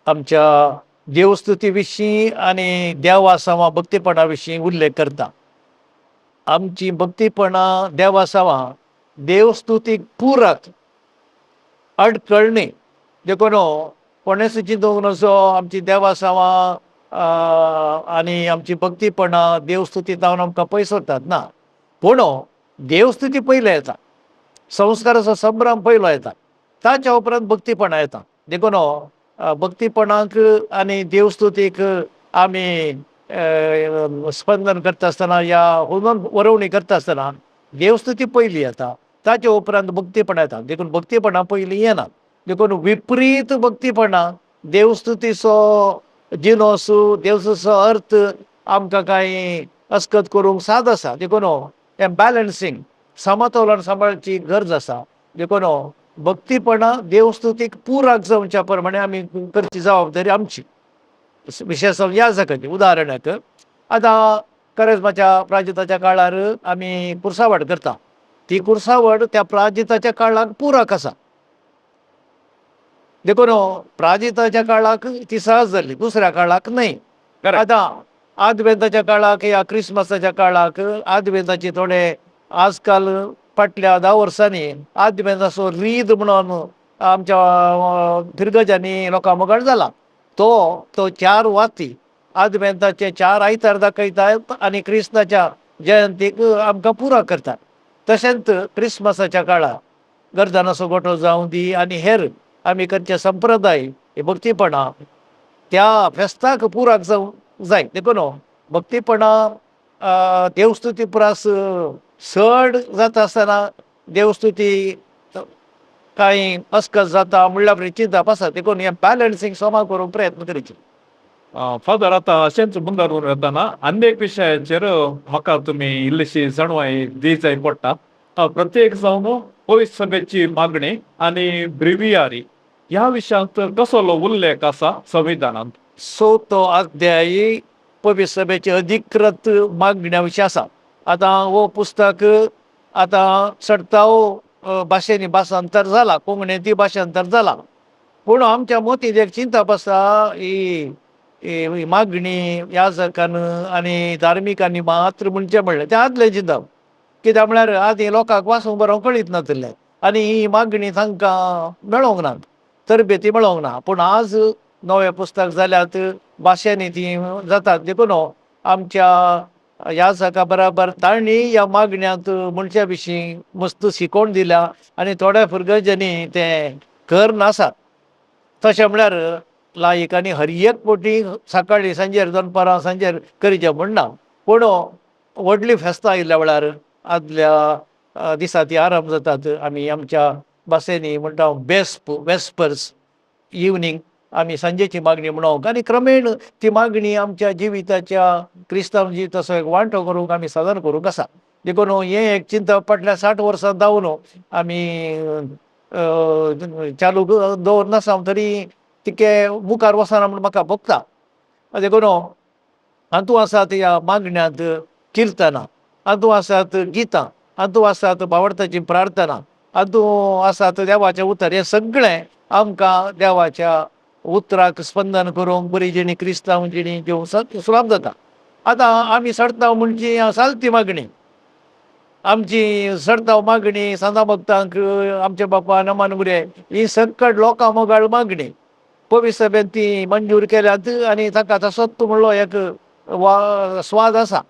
आमच्या देवस्तुती विशीं आनी देवासांवा भक्तीपणा विशीं उल्लेख करता. आमची भक्तीपणां देवासांवा देवस्तुतीक पुरक अडकळणी. देखून कोणेच चिंतूंक नजो आमची देवासांवा आनी आमची भक्तीपणां देवस्तुती जावन आमकां पयस व्हरतात ना. पूण देवस्तुती पयलें येता, संस्काराचो संभ्रम पयलो येता, ताच्या उपरांत भक्तीपणां येता. देखून भक्तीपणाक आनी देवस्तुतीक आमी स्पंदन करता आसतना या हुनून वरोवणी करता आसतना देवस्तुती पयली येता, ताच्या उपरांत भक्तीपणां येता. देखून भक्तीपणां पयलीं येना. देखून विपरीत भक्तीपणां देवस्तुतीचो जिनोस, देवस्तुतीचो अर्थ आमकां कांय अस्कत करूंक साद आसा. देखून हें बॅलन्सींग, समतोलन सांबाळची गरज आसा. देखून भक्तीपणां देवस्तुतीक पुराक जावच्या प्रमाणे आमी करची जबाबदारी आमची, विशेश ह्या जाकाची. उदाहरणाक आतां करेजमाच्या प्राजिताच्या काळार आमी कुर्सावड करता, ती कुर्सावड त्या प्राजिताच्या काळाक पुराक आसा. देखून प्राजिताच्या काळाक ती सहज जाली, दुसऱ्या काळाक न्हय. आतां आदवेंताच्या काळाक या क्रिसमसाच्या काळाक आदवेंताची थोडे आजकाल फाटल्या 10 वर्सांनी आदवेंताचो रीद म्हणून आमच्या फिरगजांनी लोकां मुखार जाला. तो तो 4 वाती आदवेंताचे 4 आयतार दाखयतात आनी क्रिस्ताच्या जयंतीक आमकां पुरा करतात. तशेंच क्रिसमसाच्या काळार गर्दानाचो गोठो जावं दी आनी हेर आमी करचे संप्रदाय हे भक्तीपणां त्या फेस्ताक पुराक जावंक जाय. देखून भक्तीपणां देवस्तुती परस चड जाता आसतना देवस्तुती कांय अस्कत जाता म्हणल्यार चिंतप आसा. देखून हें बॅलन्सींग समा करूंक प्रयत्न करचे. फादर, आतां अशेंच मुंदार येतना आनी एक विशयाचेर म्हाका तुमी इल्लीशी जाणवाय दी जाय पडटा. प्रत्येक जावन पवित्र सभेची मागणी आनी ब्रिवियारी ह्या विशयांत कसलो उल्लेख आसा संविधानांत? 4थो अध्याय पवित्र सभेची अधिकृत मागण्या विशीं आसा. आतां हो पुस्तक आतां चडताव भाशेंनी भाशांतर जाला, कोंकणींतूय भाशांतर जाला. पूण आमच्या मतींत एक चिंतप आसा, ही मागणी याजकान आनी धार्मिकांनी मात्र म्हणचें म्हणलें तें आदलें चिंतप. कित्याक म्हळ्यार आदीं लोकांक वाचूंक बरोवंक कळीत नाशिल्लें आनी ही मागणी तांकां मेळोंक ना, तरबेती मेळोंक ना. पूण आज नवें पुस्तक जाल्यात, भाशेंनी ती जातात. देखून आमच्या याजका बराबर तांणी ह्या मागण्यांत मनशा विशीं मस्त शिकोवन दिल्या आनी थोड्या भुरग्यांनी तें कर नासात. तशें म्हळ्यार लायकांनी हर एक पटी सकाळीं सांजेर दनपारां सांजेर करचें म्हण ना, पूण व्हडलीं फेस्तां आयिल्ल्या वेळार आदल्या दिसा ती आरंभ जातात. आमी आमच्या भाशेंनी म्हणटा बेस्प, वेस्पर्स इवनींग आमी सांजेची मागणी म्हणोंक आनी क्रमेण ती मागणी आमच्या जिविताच्या क्रिस्तांव जिविताचो एक वांटो करूंक आमी सादर करूंक आसा. देखून हें एक चिंतप फाटल्या 60 वर्सां जावन आमी चालू दवरनासा तरी तितकें मुखार वचना म्हूण म्हाका भोगता. देखून हातूंत आसात ह्या मागण्यांत किर्तनां, हातूंत आसात गितां, हातूंत आसात भावार्थाची प्रार्थना, हातूंत आसात देवाचें उतर. हें सगळें आमकां देवाच्या उतराक स्पंदन करूंक बरी जिणी क्रिस्तांव जिणी घेवंक सुलभ जाता. आतां आमी सडताव म्हणची सालती मागणी, आमची सडताव मागणी सांता भक्तांक आमच्या बापा नमान गुरे ही संकट लोकां मोगाळ मागणी पवित्र सभेन ती मंजूर केल्यात आनी ताका तसोच म्हणलो एक वा स्वाद आसा.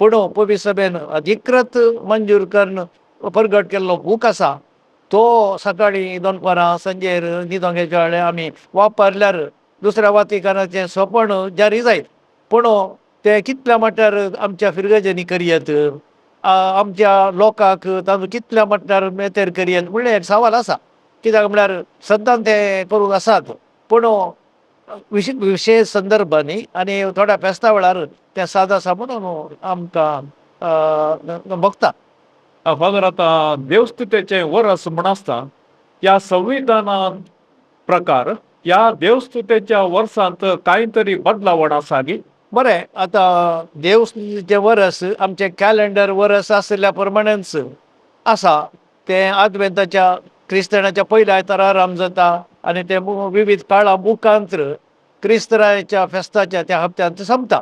पूण पवित्र सभेन अधिकृत मंजूर करून परगट केल्लो बूक आसा तो सकाळीं दनपारां सांजेर न्हिदोंक घेवच्या वेळार आमी वापरल्यार दुसऱ्या वातिकानाचें सोंपण जारी जायत. पूण तें कितल्या मट्यार आमच्या फिरगजांनी करयत, आमच्या लोकांक तातूंत कितल्या मट्यार मेतेर करयत म्हणलें एक सवाल आसा. कित्याक म्हळ्यार सद्दां तें करूंक आसात, पूण विशेश संदर्भांनी आनी थोड्या फेस्ता वेळार तें साद आसा म्हणून आमकां भोगता. फादर, आतां देवस्तुतेचें वरस म्हण आसता, ह्या संविधाना प्रकार ह्या देवस्तुतेच्या वर्सांत कांय तरी बदलावण आसा गी? बरें, आतां देवस्तुतेचें वरस आमचें कॅलेंडर वरस आशिल्ल्या प्रमाणेच आसा. तें आदवेंताच्या क्रिस्तांवाच्या पयल्या आयतारा आराम जाता आनी तें विविध काळां मुखांत्र क्रिस्तराच्या फेस्ताच्या त्या हप्त्यांत सोंपता.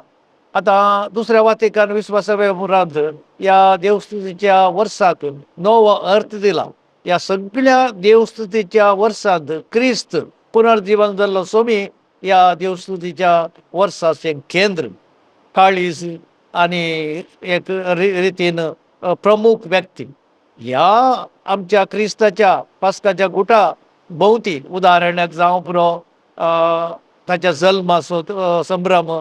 आतां दुसऱ्या वातिकान विश्वासभे उपरांत ह्या देवस्तुतीच्या वर्साक नवो अर्थ दिला. ह्या सगळ्या देवस्तुतीच्या वर्सांत क्रिस्त पुनर्जिवन जाल्लो स्वामी ह्या देवस्तुतीच्या वर्साचें केंद्र, काळीज आनी एक रितीन प्रमुख व्यक्ती ह्या आमच्या क्रिस्ताच्या पास्काच्या गुटा भोंवती. उदाहरणाक जावं पुरो, ताच्या जल्माचो संभ्रम,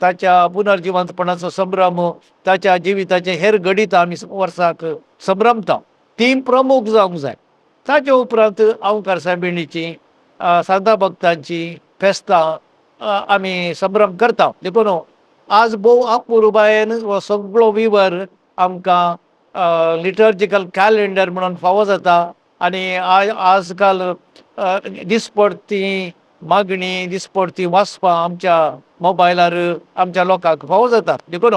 ताच्या पुनर्जिवंतपणाचो संभ्रम, ताच्या जिविताचे हेर घडित आमी वर्साक संभ्रमता, ती प्रमुख जावंक जाय. ताच्या उपरांत अवकार सायबिणीची, सांता भक्तांची फेस्तां आमी संभ्रम करता. देखून आज भोव अपुरबायेन हो सगळो विवर आमकां लिटर्जिकल कॅलेंडर म्हणून फावो जाता. आनी आजकाल दिसपडती मागणी, दिसपडती वाचपां आमच्या मोबायलार आमच्या लोकांक फावो जाता. देखून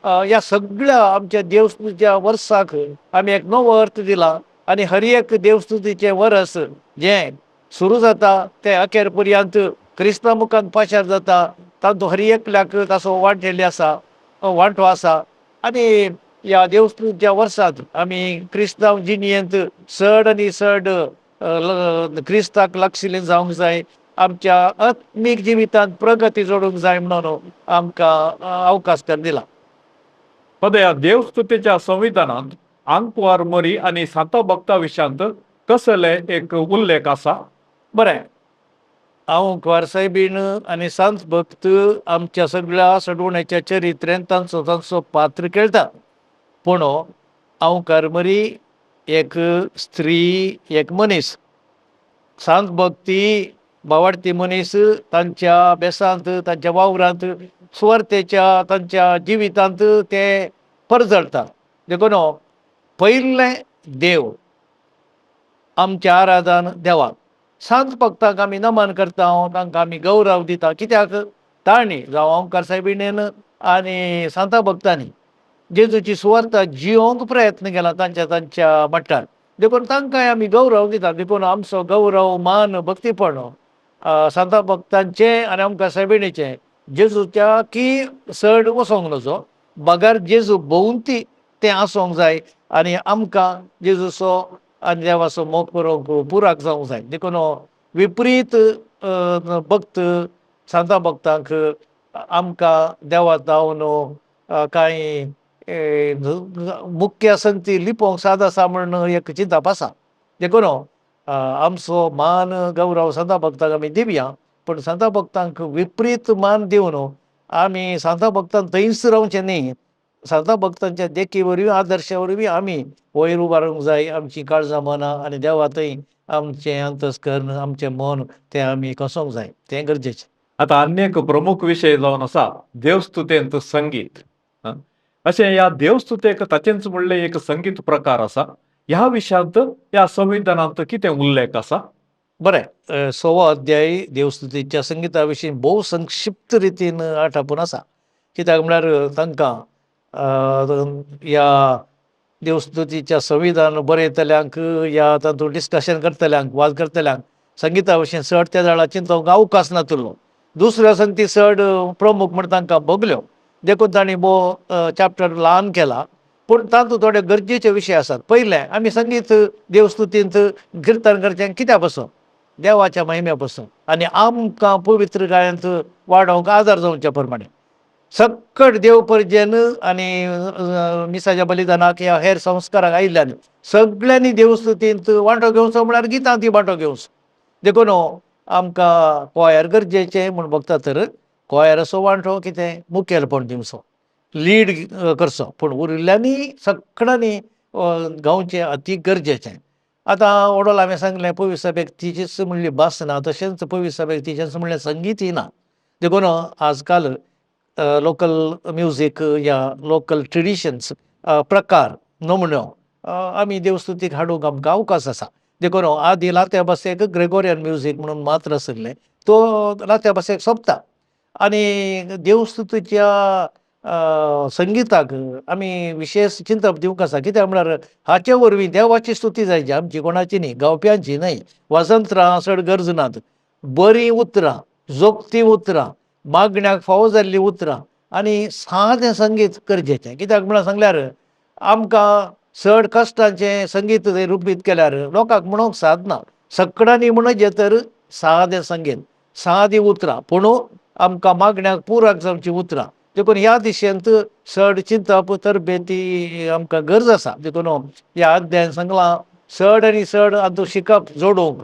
ह्या सगळ्या आमच्या देवस्तुतीच्या वर्साक आमी एक नवो अर्थ दिला आनी हर एक देवस्तुतीचें वर्स जें सुरू जाता तें अखेर पर्यंत क्रिस्ता मुखान पाशार जाता. तातूंत हर एकल्याक ताचो वांटेल्ले आसा, वांटो आसा. आनी ह्या देवस्तुतीच्या वर्सांत आमी क्रिस्तांव जिणेंत चड आनी चड क्रिस्ताक लागशिल्लें जावंक जाय, आमच्या आत्मीक जिवितांत प्रगती जोडूंक जाय म्हणून आमकां अवकाश कर दिला. पदया देवस्तुतीच्या संविधानांत आंकवार मरी आनी सांता भक्ता विशयांत कसले एक उल्लेख आसा? बरें, हांव सायबीण आनी सांत भक्त आमच्या सगळ्या सडवण्याच्या चरित्रेंत तांचो तांचो पात्र खेळटा. पूण हांव मरी एक स्त्री, एक मनीस, सांत भक्ती बावाडती मनीस तांच्या बेसांत, तांच्या वावरांत, सुवार्थेच्या तांच्या जिवितांत ते परजळतात. देखून पयलें देव आमच्या आराधन देवाक, सांत भक्तांक आमी नमन करता, तांकां आमी गौरव दिता. कित्याक तांणी जावं ओंकार सायबिणीन आनी सांता भक्तांनी जेजूची सुवार्ता जियोंक प्रयत्न केला तांच्या तांच्या मट्टार, देखून तांकांय आमी गौरव दिता. देखून आमचो गौरव, मान, भक्तीपण सांता भक्तांचें आनी आमकां सायबिणीचें जेजूच्या की चड वचोंक नजो, बगर जेजू भोंवती तें आसूंक जाय आनी आमकां जेजूचो आनी देवाचो मोग करूंक पुराक जावंक जाय. देखून विपरीत भक्त सांता भक्तांक आमकां देवा जावन कांय मुख्य संगती लिपोवंक साद आसा म्हण एक चिंतप आसा. देखून आमचो मान गौरव सांता भक्तांक आमी दिवया, पूण सांता भक्तांक विपरीत मान दिवन आमी सांता भक्तांक थंयच रावचें न्ही. सांता भक्तांच्या देखी वरवीं, आदर्शा वरवीं आमी वयर उबारूंक जाय आमची काळजां, मनां आनी देवा थंय आमचें अंतस्कर्ण, आमचें मन तें आमी कसोंक जाय, तें गरजेचें. आतां आनी एक प्रमुख विशय जावन आसा देवस्तुतेंत संगीत. अशें ह्या देवस्तुतेक ताचेंच म्हणलें एक संगीत प्रकार आसा. ह्या विशयांत ह्या संविधानांत कितें उल्लेख आसा? बरें, 100 अध्याय देवस्तुतीच्या संगिता विशीं भोव संक्षिप्त रितीन आठापून आसा. कित्याक म्हळ्यार तांकां ह्या देवस्तुतीच्या संविधान बरयतल्यांक या तातूंत डिस्कशन करतल्यांक, वाद करतल्यांक संगिता विशीं चड त्या जाळा चिंतूंक अवकाश नातिल्लो. दुसऱ्यो संगती चड प्रमुख म्हण तांकां भोगल्यो, देखून तांणी भोव चॅप्टर ल्हान केला. पूण तातूंत थोडे गरजेचे विशय आसात. पयलें, आमी संगीत देवस्तुतींत किर्तन करचें कित्या पसून? देवाच्या महिम्या पसून आनी आमकां पवित्र गायंत वाडोवंक आदार जावच्या प्रमाणे. सक्कड देव परजेन आनी मिसाच्या बलिदानाक ह्या हेर संस्काराक आयिल्ल्यान सगळ्यांनी देवस्तुतींत वांटो घेवचो, म्हळ्यार गितांत वांटो घेवचो. देखून आमकां कोयर गरजेचें म्हूण बगता तर कोयराचो वांटो कितें मुखेलपण दिवचो, लीड करचो, पूण उरिल्ल्यांनी सगळ्यांनी गावचें अती गरजेचें. आतां वडोल हांवें सांगलें पयलीं सभेक तिचीच म्हणली भास ना, तशेंच पयलीं सभेक तिचेंच म्हणलें संगीतय ना. देखून आजकाल लोकल म्युजीक या लोकल ट्रेडिशन्स प्रकार नमुन्यो आमी देवस्तुतीक हाडूंक आमकां अवकाश आसा. देखून आदी लात्या भाशेक ग्रेगोरियन म्युजीक म्हणून मात्र आशिल्लें, तो लात्या भाशेक सोंपता आनी देवस्तुतीच्या संगिताक आमी विशेश चिंतप दिवंक आसा. कित्याक म्हळ्यार हाचे वरवीं देवाची स्तुती जायची, आमची कोणाची न्ही, गावप्यांची न्हय. वाजंत्रां चड गरज नात, बरीं उतरां, जोगतीं उतरां, मागण्याक फावो जाल्लीं उतरां आनी सादें संगीत गरजेचें. कित्याक म्हळ्यार सांगल्यार आमकां चड कश्टांचें संगीत रुपीत केल्यार लोकांक म्हणूंक सादना. सगळ्यांनी म्हणजें तर सादें संगीत सादी उतरां पूण आमकां मागण्याक पुराक जावची उतरां. देखून ह्या दिशेंत चड चिंतप तरबेती आमकां गरज आसा. देखून ह्या अध्यायान सांगलां चड आनी चड हातूंत शिकप जोडूंक,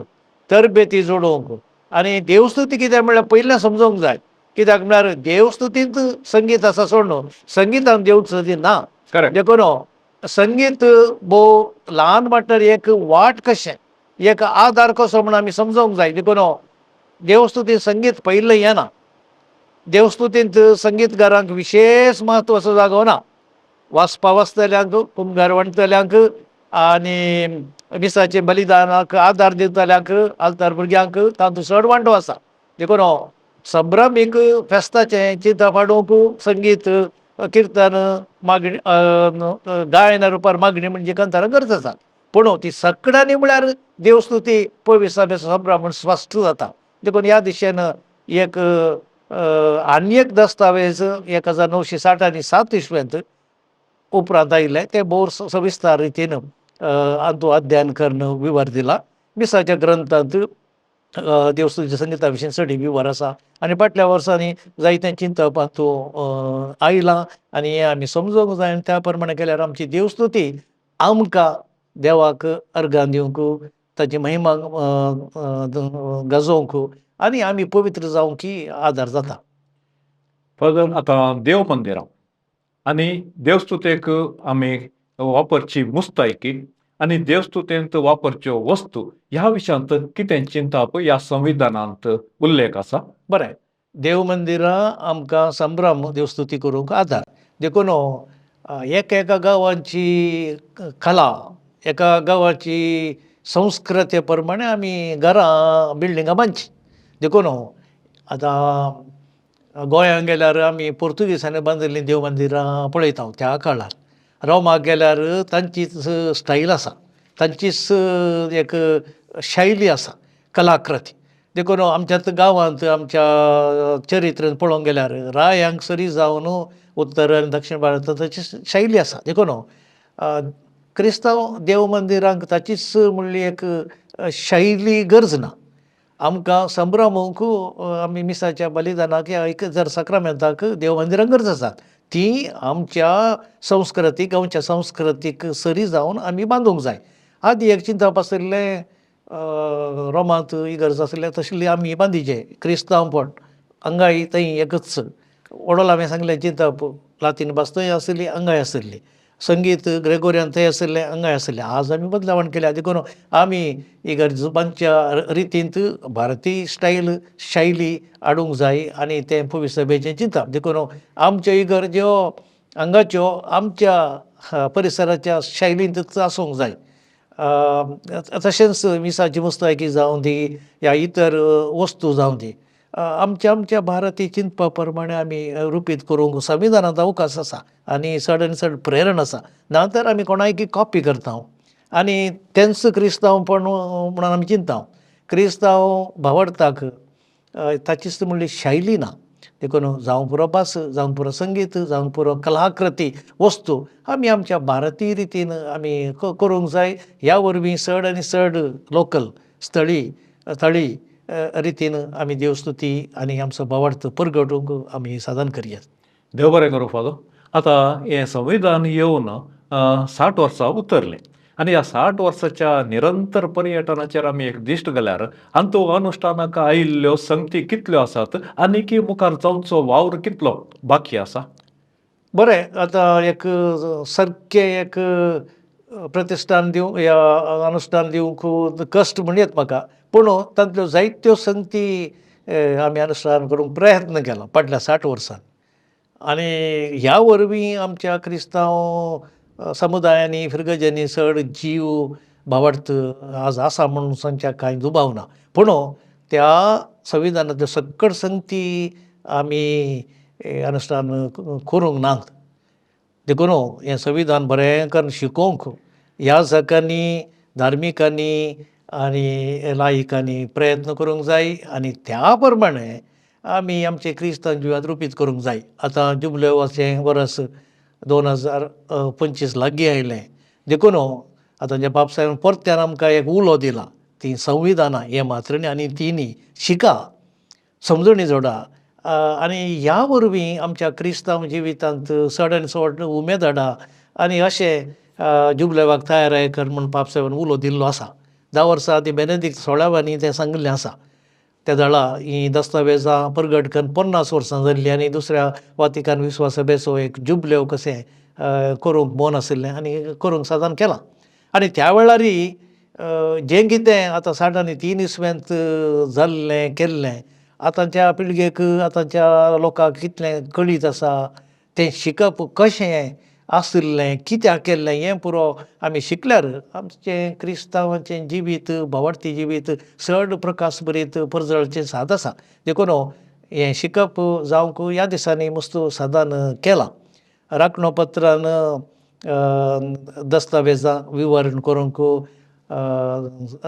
तरबेती जोडूंक. आनी देवस्तुती कितें म्हणल्यार पयलें समजूंक जाय, कित्याक म्हळ्यार देवस्तुतींत संगीत आसा सोडून संगितान देवस्तुती ना. करेक्ट. देखून संगीत भोव ल्हान म्हटल्यार एक वाट कशें, एक आदार कसो म्हूण आमी समजूंक जाय. देखून देवस्तुतींत संगीत पयलें येना, देवस्तुतींत संगीतकारांक विशेश म्हत्वाचो जागो ना. वाचपा वाचतल्यांक, कुमगार वणटल्यांक आनी मिसाचे बलिदानाक आदार दितल्यांक, आल्तार भुरग्यांक तातूंत चड वांटो आसा. देखून संभ्रमीक फेस्ताचें चिंतप हाडूंक संगीत, किर्तन, मागणी, गायना रुपार मागणी म्हणजे कांतारां गरज आसा. पूण ती सगळ्यांनी म्हळ्यार देवस्तुती पवित्र संभ्रम म्हूण स्पश्ट जाता. देखून ह्या दिशेन एक आनी एक दस्तावेज 1960 आनी 7 इसवेंत उपरांत आयिल्लें तें भोव सविस्तर रितीन हातूंत अध्ययन करून विवर दिला. मिसाच्या ग्रंथांत देवस्तुतीच्या संगिता विशीं चड विवर आसा आनी फाटल्या वर्सांनी जायतें चिंतप हातूंत आयलां आनी हें आमी समजूंक जाय आनी त्या प्रमाणे केल्यार आमची देवस्तुती आमकां देवाक अर्गां दिवंक, ताची महिमा गाजोवंक आनी आमी पवित्र जावंक आदार जाता. फादर, आतां देव मंदिरां आनी देवस्तुतेक आमी वापरची मुस्तायकी आनी देवस्तुतेंत वापरच्यो वस्तू ह्या विशयांत कितें चिंतप ह्या संविधानांत उल्लेख आसा? बरें, देव मंदिरां आमकां संभ्रम देवस्तुती करूंक आदार. देखून एका एका गांवांची कला, एका गांवाची संस्कृते प्रमाणे आमी घरां बिल्डिंगां बांदची. देखून आतां गोंयांत गेल्यार आमी पोर्तुगीजांनी बांदिल्लीं देव मंदिरां पळयता. त्या काळार रोमाक गेल्यार तांचीच स्टायल आसा, तांचीच एक शैली आसा, कलाकृती. देखून आमच्या गांवांत आमच्या चरित्रेंत पळोवंक गेल्यार रायांक सरी जावन उत्तर आनी दक्षिण भारतांत ताची शैली आसा. देखून क्रिस्तांव देव मंदिरांक ताचीच म्हणली एक शैली गरज ना. आमकां संभ्रमूंक आमी मिसाच्या बलिदानाक या एक जर साक्रामेंताक देव मंदिरांक गरज आसात, ती आमच्या संस्कृतीक, गांवच्या संस्कृतीक सरी जावन आमी बांदूंक जाय. आदी एक चिंतप आशिल्लें रोमांत इगर्ज आशिल्लें तशें आमी बांदिचें क्रिस्तांवपण हांगाय थंय एकच वडोल हांवें सांगलें चिंतप लातीन भास थंय आशिल्ली हांगाय आशिल्ली, संगीत ग्रेगोरियन थंय आशिल्लें हांगाय आशिल्लें. आज आमी बदलावण केल्या. देखून आमी इगर्ज बांदच्या रितींत भारतीय स्टायल शैली हाडूंक जाय आनी तें पवित्र सभेचें चिंतप. देखून आमच्यो इगर्ज्यो हांगाच्यो आमच्या परिसराच्या शैलींतच आसूंक जाय. तशेंच मिसाची मुस्तायकी जावं दी या इतर वस्तू जावं दी, आमच्या आमच्या भारतीय चिंतपा प्रमाणे आमी रुपीत करूंक संविधानांत अवकाश आसा आनी चड आनी चड प्रेरण आसा. ना तर आमी कोणायकी कॉपी करता आनी तेंच क्रिस्तांवपण म्हणून आमी चिंतता. क्रिस्तांव भावार्थाक ताचीच म्हणली शैली ना. देखून जावं पुरो भास, जावं पुरो संगीत, जावं पुरो कलाकृती वस्तू आमी आमच्या भारतीय रितीन आमी करूंक जाय. ह्या वरवीं चड आनी चड लोकल स्थळी थळी रितीन आमी देवस्तुती आनी आमचो भावार्थ परगटूंक आमी साधन करया. देव बरें करूं फादर. आतां हें संविधान येवन 60 वर्सां उतरलें आनी ह्या 60 वर्साच्या निरंतर पर्यटनाचेर आमी एक दिश्ट घाल्यार हातूंत अनुश्ठानाक आयिल्ल्यो संगती कितल्यो आसात आनी की मुखार जावचो वावर कितलो बाकी आसा? बरें, आतां एक सारकें एक प्रतिश्ठान दिवंक या अनुश्ठान दिवंक कश्ट म्हणयेत म्हाका, पूण तातूंतल्यो जायत्यो संगती आमी अनुश्ठान करूंक प्रयत्न केला फाटल्या 60 वर्सांत. आनी ह्या वरवीं आमच्या क्रिस्तांव समुदायांनी फिरगजांनी चड जीव भावार्थ आज आसा म्हणून सांगच्याक कांय दुबाव ना. पूण त्या संविधानांतल्यो सगळ्यो संगती आमी अनुश्ठान करूंक नात. देखून हें संविधान बरें करून शिकोवंक ह्या जाकांनी, धार्मिकांनी आनी लायिकांनी प्रयत्न करूंक जाय आनी त्या प्रमाणे आमी आमचे क्रिस्तांव जिवांत रुपीत करूंक जाय. आतां जुबलेवाचें वर्स 2025 लागीं आयलें. देखून आतां जे बापसाहेबान परत्यान आमकां एक उलो दिला, तीं संविधानां हें मात्र न्ही आनी ती न्ही शिका. समजणी जोडा आनी ह्या वरवीं आमच्या क्रिस्तांव जिवितांत चड आनी चड उमेद हाडा आनी अशें जुबलेवाक तयाराय कर म्हूण पापसाहेबान उलो दिल्लो आसा. 10 वर्सां आदीं बेनेदिक्त सोळाव्यांनी तें सांगिल्लें आसा. त्या दळा हीं दस्तावेजां परगट करून 50 वर्सां जाल्लीं आनी दुसऱ्या वातिकान विस्वास सभेचो एक जुबलेव कशें करूंक मन आशिल्लें आनी करूंक साधन केलां. आनी त्या वेळारय जें कितें आतां 60 आनी 3 इसवेंत जाल्लें केल्लें आतांच्या पिळगेक आतांच्या लोकांक कितलें कळीत आसा, तें शिकप कशें आशिल्लें, कित्याक केल्लें हें पुरो आमी शिकल्यार आमचें क्रिस्तांवाचें जिवीत, भावार्थी जिवीत चड प्रकाश बरीत परजळचें साद आसा. देखून हें शिकप जावंक ह्या दिसांनी मस्त साधन केलां. राखणो पत्रान दस्तावेजां विवरण करूंक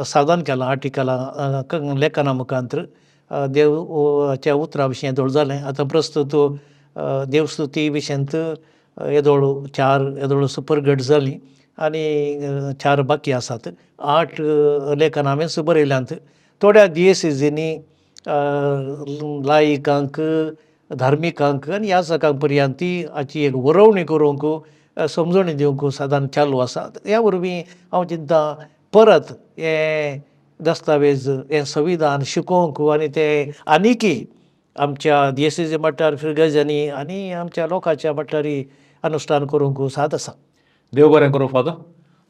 साधन केलां, आर्टिकलां लेखना मुखांतर देवाच्या उतरा विशीं येदोळ जालें. आतां प्रस्तूत देवस्तुती विशयांत येदोळ 4 येदोळ परगट जालीं आनी 4 बाकी आसात. 8 लेखन हांवेंच बरयल्यांत. थोड्या दियेसेजींनी लायिकांक, धार्मिकांक आनी याजकांक पर्यंत ती हाची एक वरोवणी करूंक, समजणी दिवंक सादारण चालू आसा. ह्या वरवीं हांव चिंता परत हें दस्तावेज, हें संविधान शिकोवंक आनी तें आनीकय आमच्या दियेसेजी मट्टार, फिरगजांनी आनी आमच्या लोकांच्या मट्टारी अनुश्ठान करूंक साद आसा. देव बरें करूं फादर.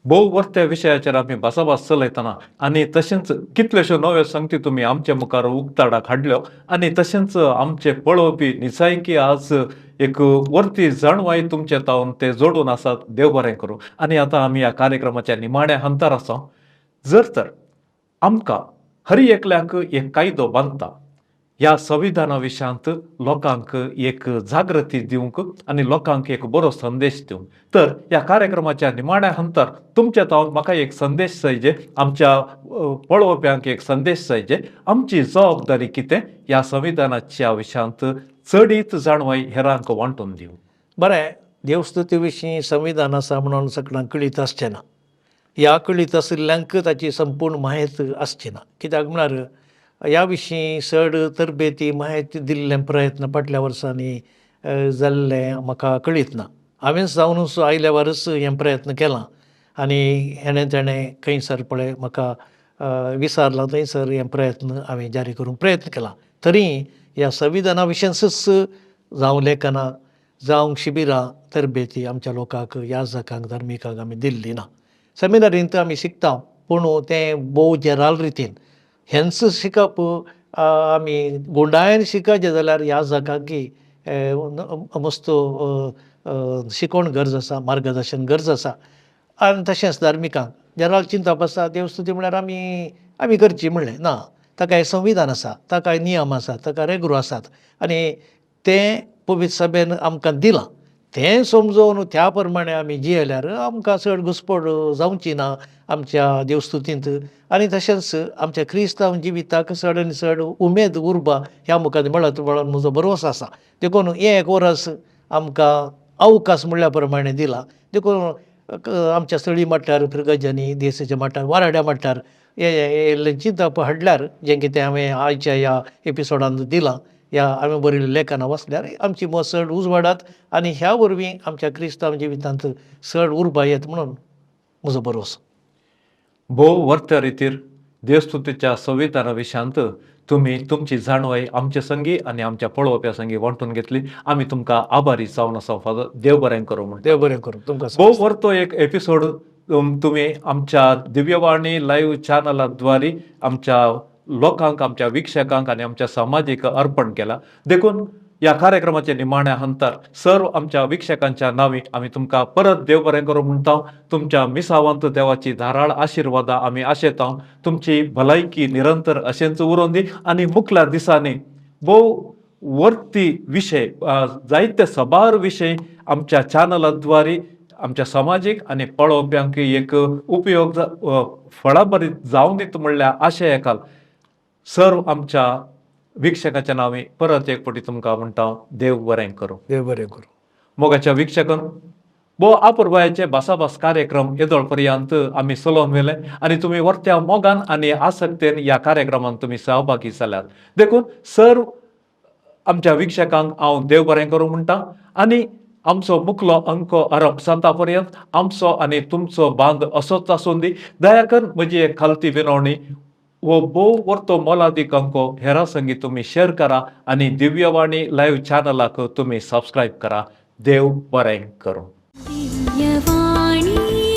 भोव वर्त्या विशयाचेर आमी भासाभास चलयतना आनी तशेंच कितल्योश्यो नव्यो संगती तुमी आमचे मुखार उक्ताडाक हाडल्यो आनी तशेंच आमचे पळोवपी निसायकी आज एक वर्ती जाणवाय तुमचे तावन ते जोडून आसात. देव बरें करूं. आनी आतां आमी ह्या कार्यक्रमाच्या निमाण्या हंतार आसा. जर तर आमकां हर एकल्याक एक कायदो बांदता, ह्या संविधाना विशयांत लोकांक एक जागृती दिवंक आनी लोकांक एक बरो संदेश दिवंक, तर ह्या कार्यक्रमाच्या निमाण्या हंतार तुमच्या तावन म्हाका एक संदेश जाय, आमच्या पळोवप्यांक एक संदेश जाय, आमची जबाबदारी कितें ह्या संविधानाच्या विशयांत चडीत जाणवाय हेरांक वांटून दिवंक. बरें, देवस्तुती विशीं संविधान आसा म्हणून सगळ्यांक कळीत आसचें ना. ह्या कळीत आशिल्ल्यांक ताची संपूर्ण म्हायत आसची ना. कित्याक म्हळ्यार ह्या विशीं चड तरबेती म्हायती दिल्ले प्रयत्न फाटल्या वर्सांनी जाल्ले म्हाका कळीत ना. हांवें जावनूच आयल्या वरच हें प्रयत्न केला आनी हेणें तेणें खंयसर पळय म्हाका विसारलां थंयसर हें प्रयत्न हांवें जारी करूंक प्रयत्न केला. तरी ह्या संविधाना विशींच जावं लेखनां, जावं शिबिरां, तरबेती आमच्या लोकांक, याजकांक, धार्मिकांक आमी दिल्ली ना. सेमिनारींत आमी शिकता पूण तें भोव जेराल रितीन हेंच शिकप आमी गुंडायन शिकचें जाल्यार ह्या जाकांकी मस्त शिकोवण गरज आसा, मार्गदर्शन गरज आसा. आनी तशेंच धार्मिकांक जेराल चिंतप आसा देवस्तुती म्हळ्यार आमी आमी करची म्हणलें ना, ताका एक संविधान आसा, ताका नियम आसा, ताका रेगुलो आसात आनी तें पवित्र सभेन आमकां दिलां. तें समजून त्या प्रमाणे आमी जियेल्यार आमकां चड घुस्पड जावची ना आमच्या देवस्तुतींत आनी तशेंच आमच्या क्रिस्तांव जिविताक चड आनी चड उमेद उर्बा ह्या मुखार मेळत म्हणून म्हजो भरवंसो आसा. देखून हें एक वरस आमकां अवकाश म्हणल्या प्रमाणे दिला. देखून आमच्या सळी मट्टार, फिरगजांनी, देसाच्या मट्टार, वाराड्या मट्टार हे चिंतप हाडल्यार जें कितें हांवें आयच्या ह्या एपिसोडान दिलां, ह्या हांवें बरयल्ल्या लेखनां वाचल्यार आमची मत चड उजवाडात आनी ह्या वरवीं आमच्या क्रिस्तांव जिवितांत चड उर्बा येत म्हणून म्हजो भरवंसो. भोव वर्त्या रितीर देवस्तुतीच्या संविधाना विशयांत तुमी तुमची जाणवाय आमचे संगी आनी आमच्या पळोवप्या संगी वांटून घेतली. आमी तुमकां आभारी जावन आसा फादर. देव बरें करूं म्हणटा. देव बरें करूं तुमकां. भोव वर्तो एक एपिसोड तुमी आमच्या दिव्यवाणी लायव्ह चॅनलाद्वारे आमच्या लोकांक, आमच्या वीक्षकांक आनी आमच्या समाजीक अर्पण केला. देखून ह्या कार्यक्रमाचे निमाण्या हंतार सर्व आमच्या वीक्षकांच्या नांवी आमी तुमकां परत देव बरें करूं म्हणटा. तुमच्या मिसावांत देवाची धाराळ आशिर्वादां आमी आशेता. तुमची भलायकी निरंतर अशेंच उरोवन दी आनी मुखल्या दिसांनी भोव वर्ती विशय, जायते सबार विशय आमच्या चॅनलाद्वारे आमच्या समाजीक आनी पळोवप्यांक एक उपयोग फळाभरीत जावन दित म्हणल्यार आशय एकाल सर्व आमच्या वीक्षकाच्या नांवी परत एक फावटी तुमकां म्हणटा, देव बरें करूं. देव बरें करूं. मोगाच्या वीक्षकान, भोव आपुरबायाचे भासाभास कार्यक्रम येदोळ पर्यंत आमी चलोवन व्हेले आनी तुमी वर्त्या मोगान आनी आसक्तेन ह्या कार्यक्रमांत तुमी सहभागी जाल्यात. देखून सर्व आमच्या वीक्षकांक हांव देव बरें करूं म्हणटा आनी आमचो मुखलो अंको आरंभ जाता पर्यंत आमचो आनी तुमचो बांद असोच आसूं दी. दया करून म्हजी एक खालती विनवणी, हो भोव वर्तो मोलादीक अंको हेरां संगी तुमी शेअर करा आनी दिव्यवाणी लायव्ह चॅनलाक तुमी सबस्क्रायब करा. देव बरें करूं. दिव्यवाणी.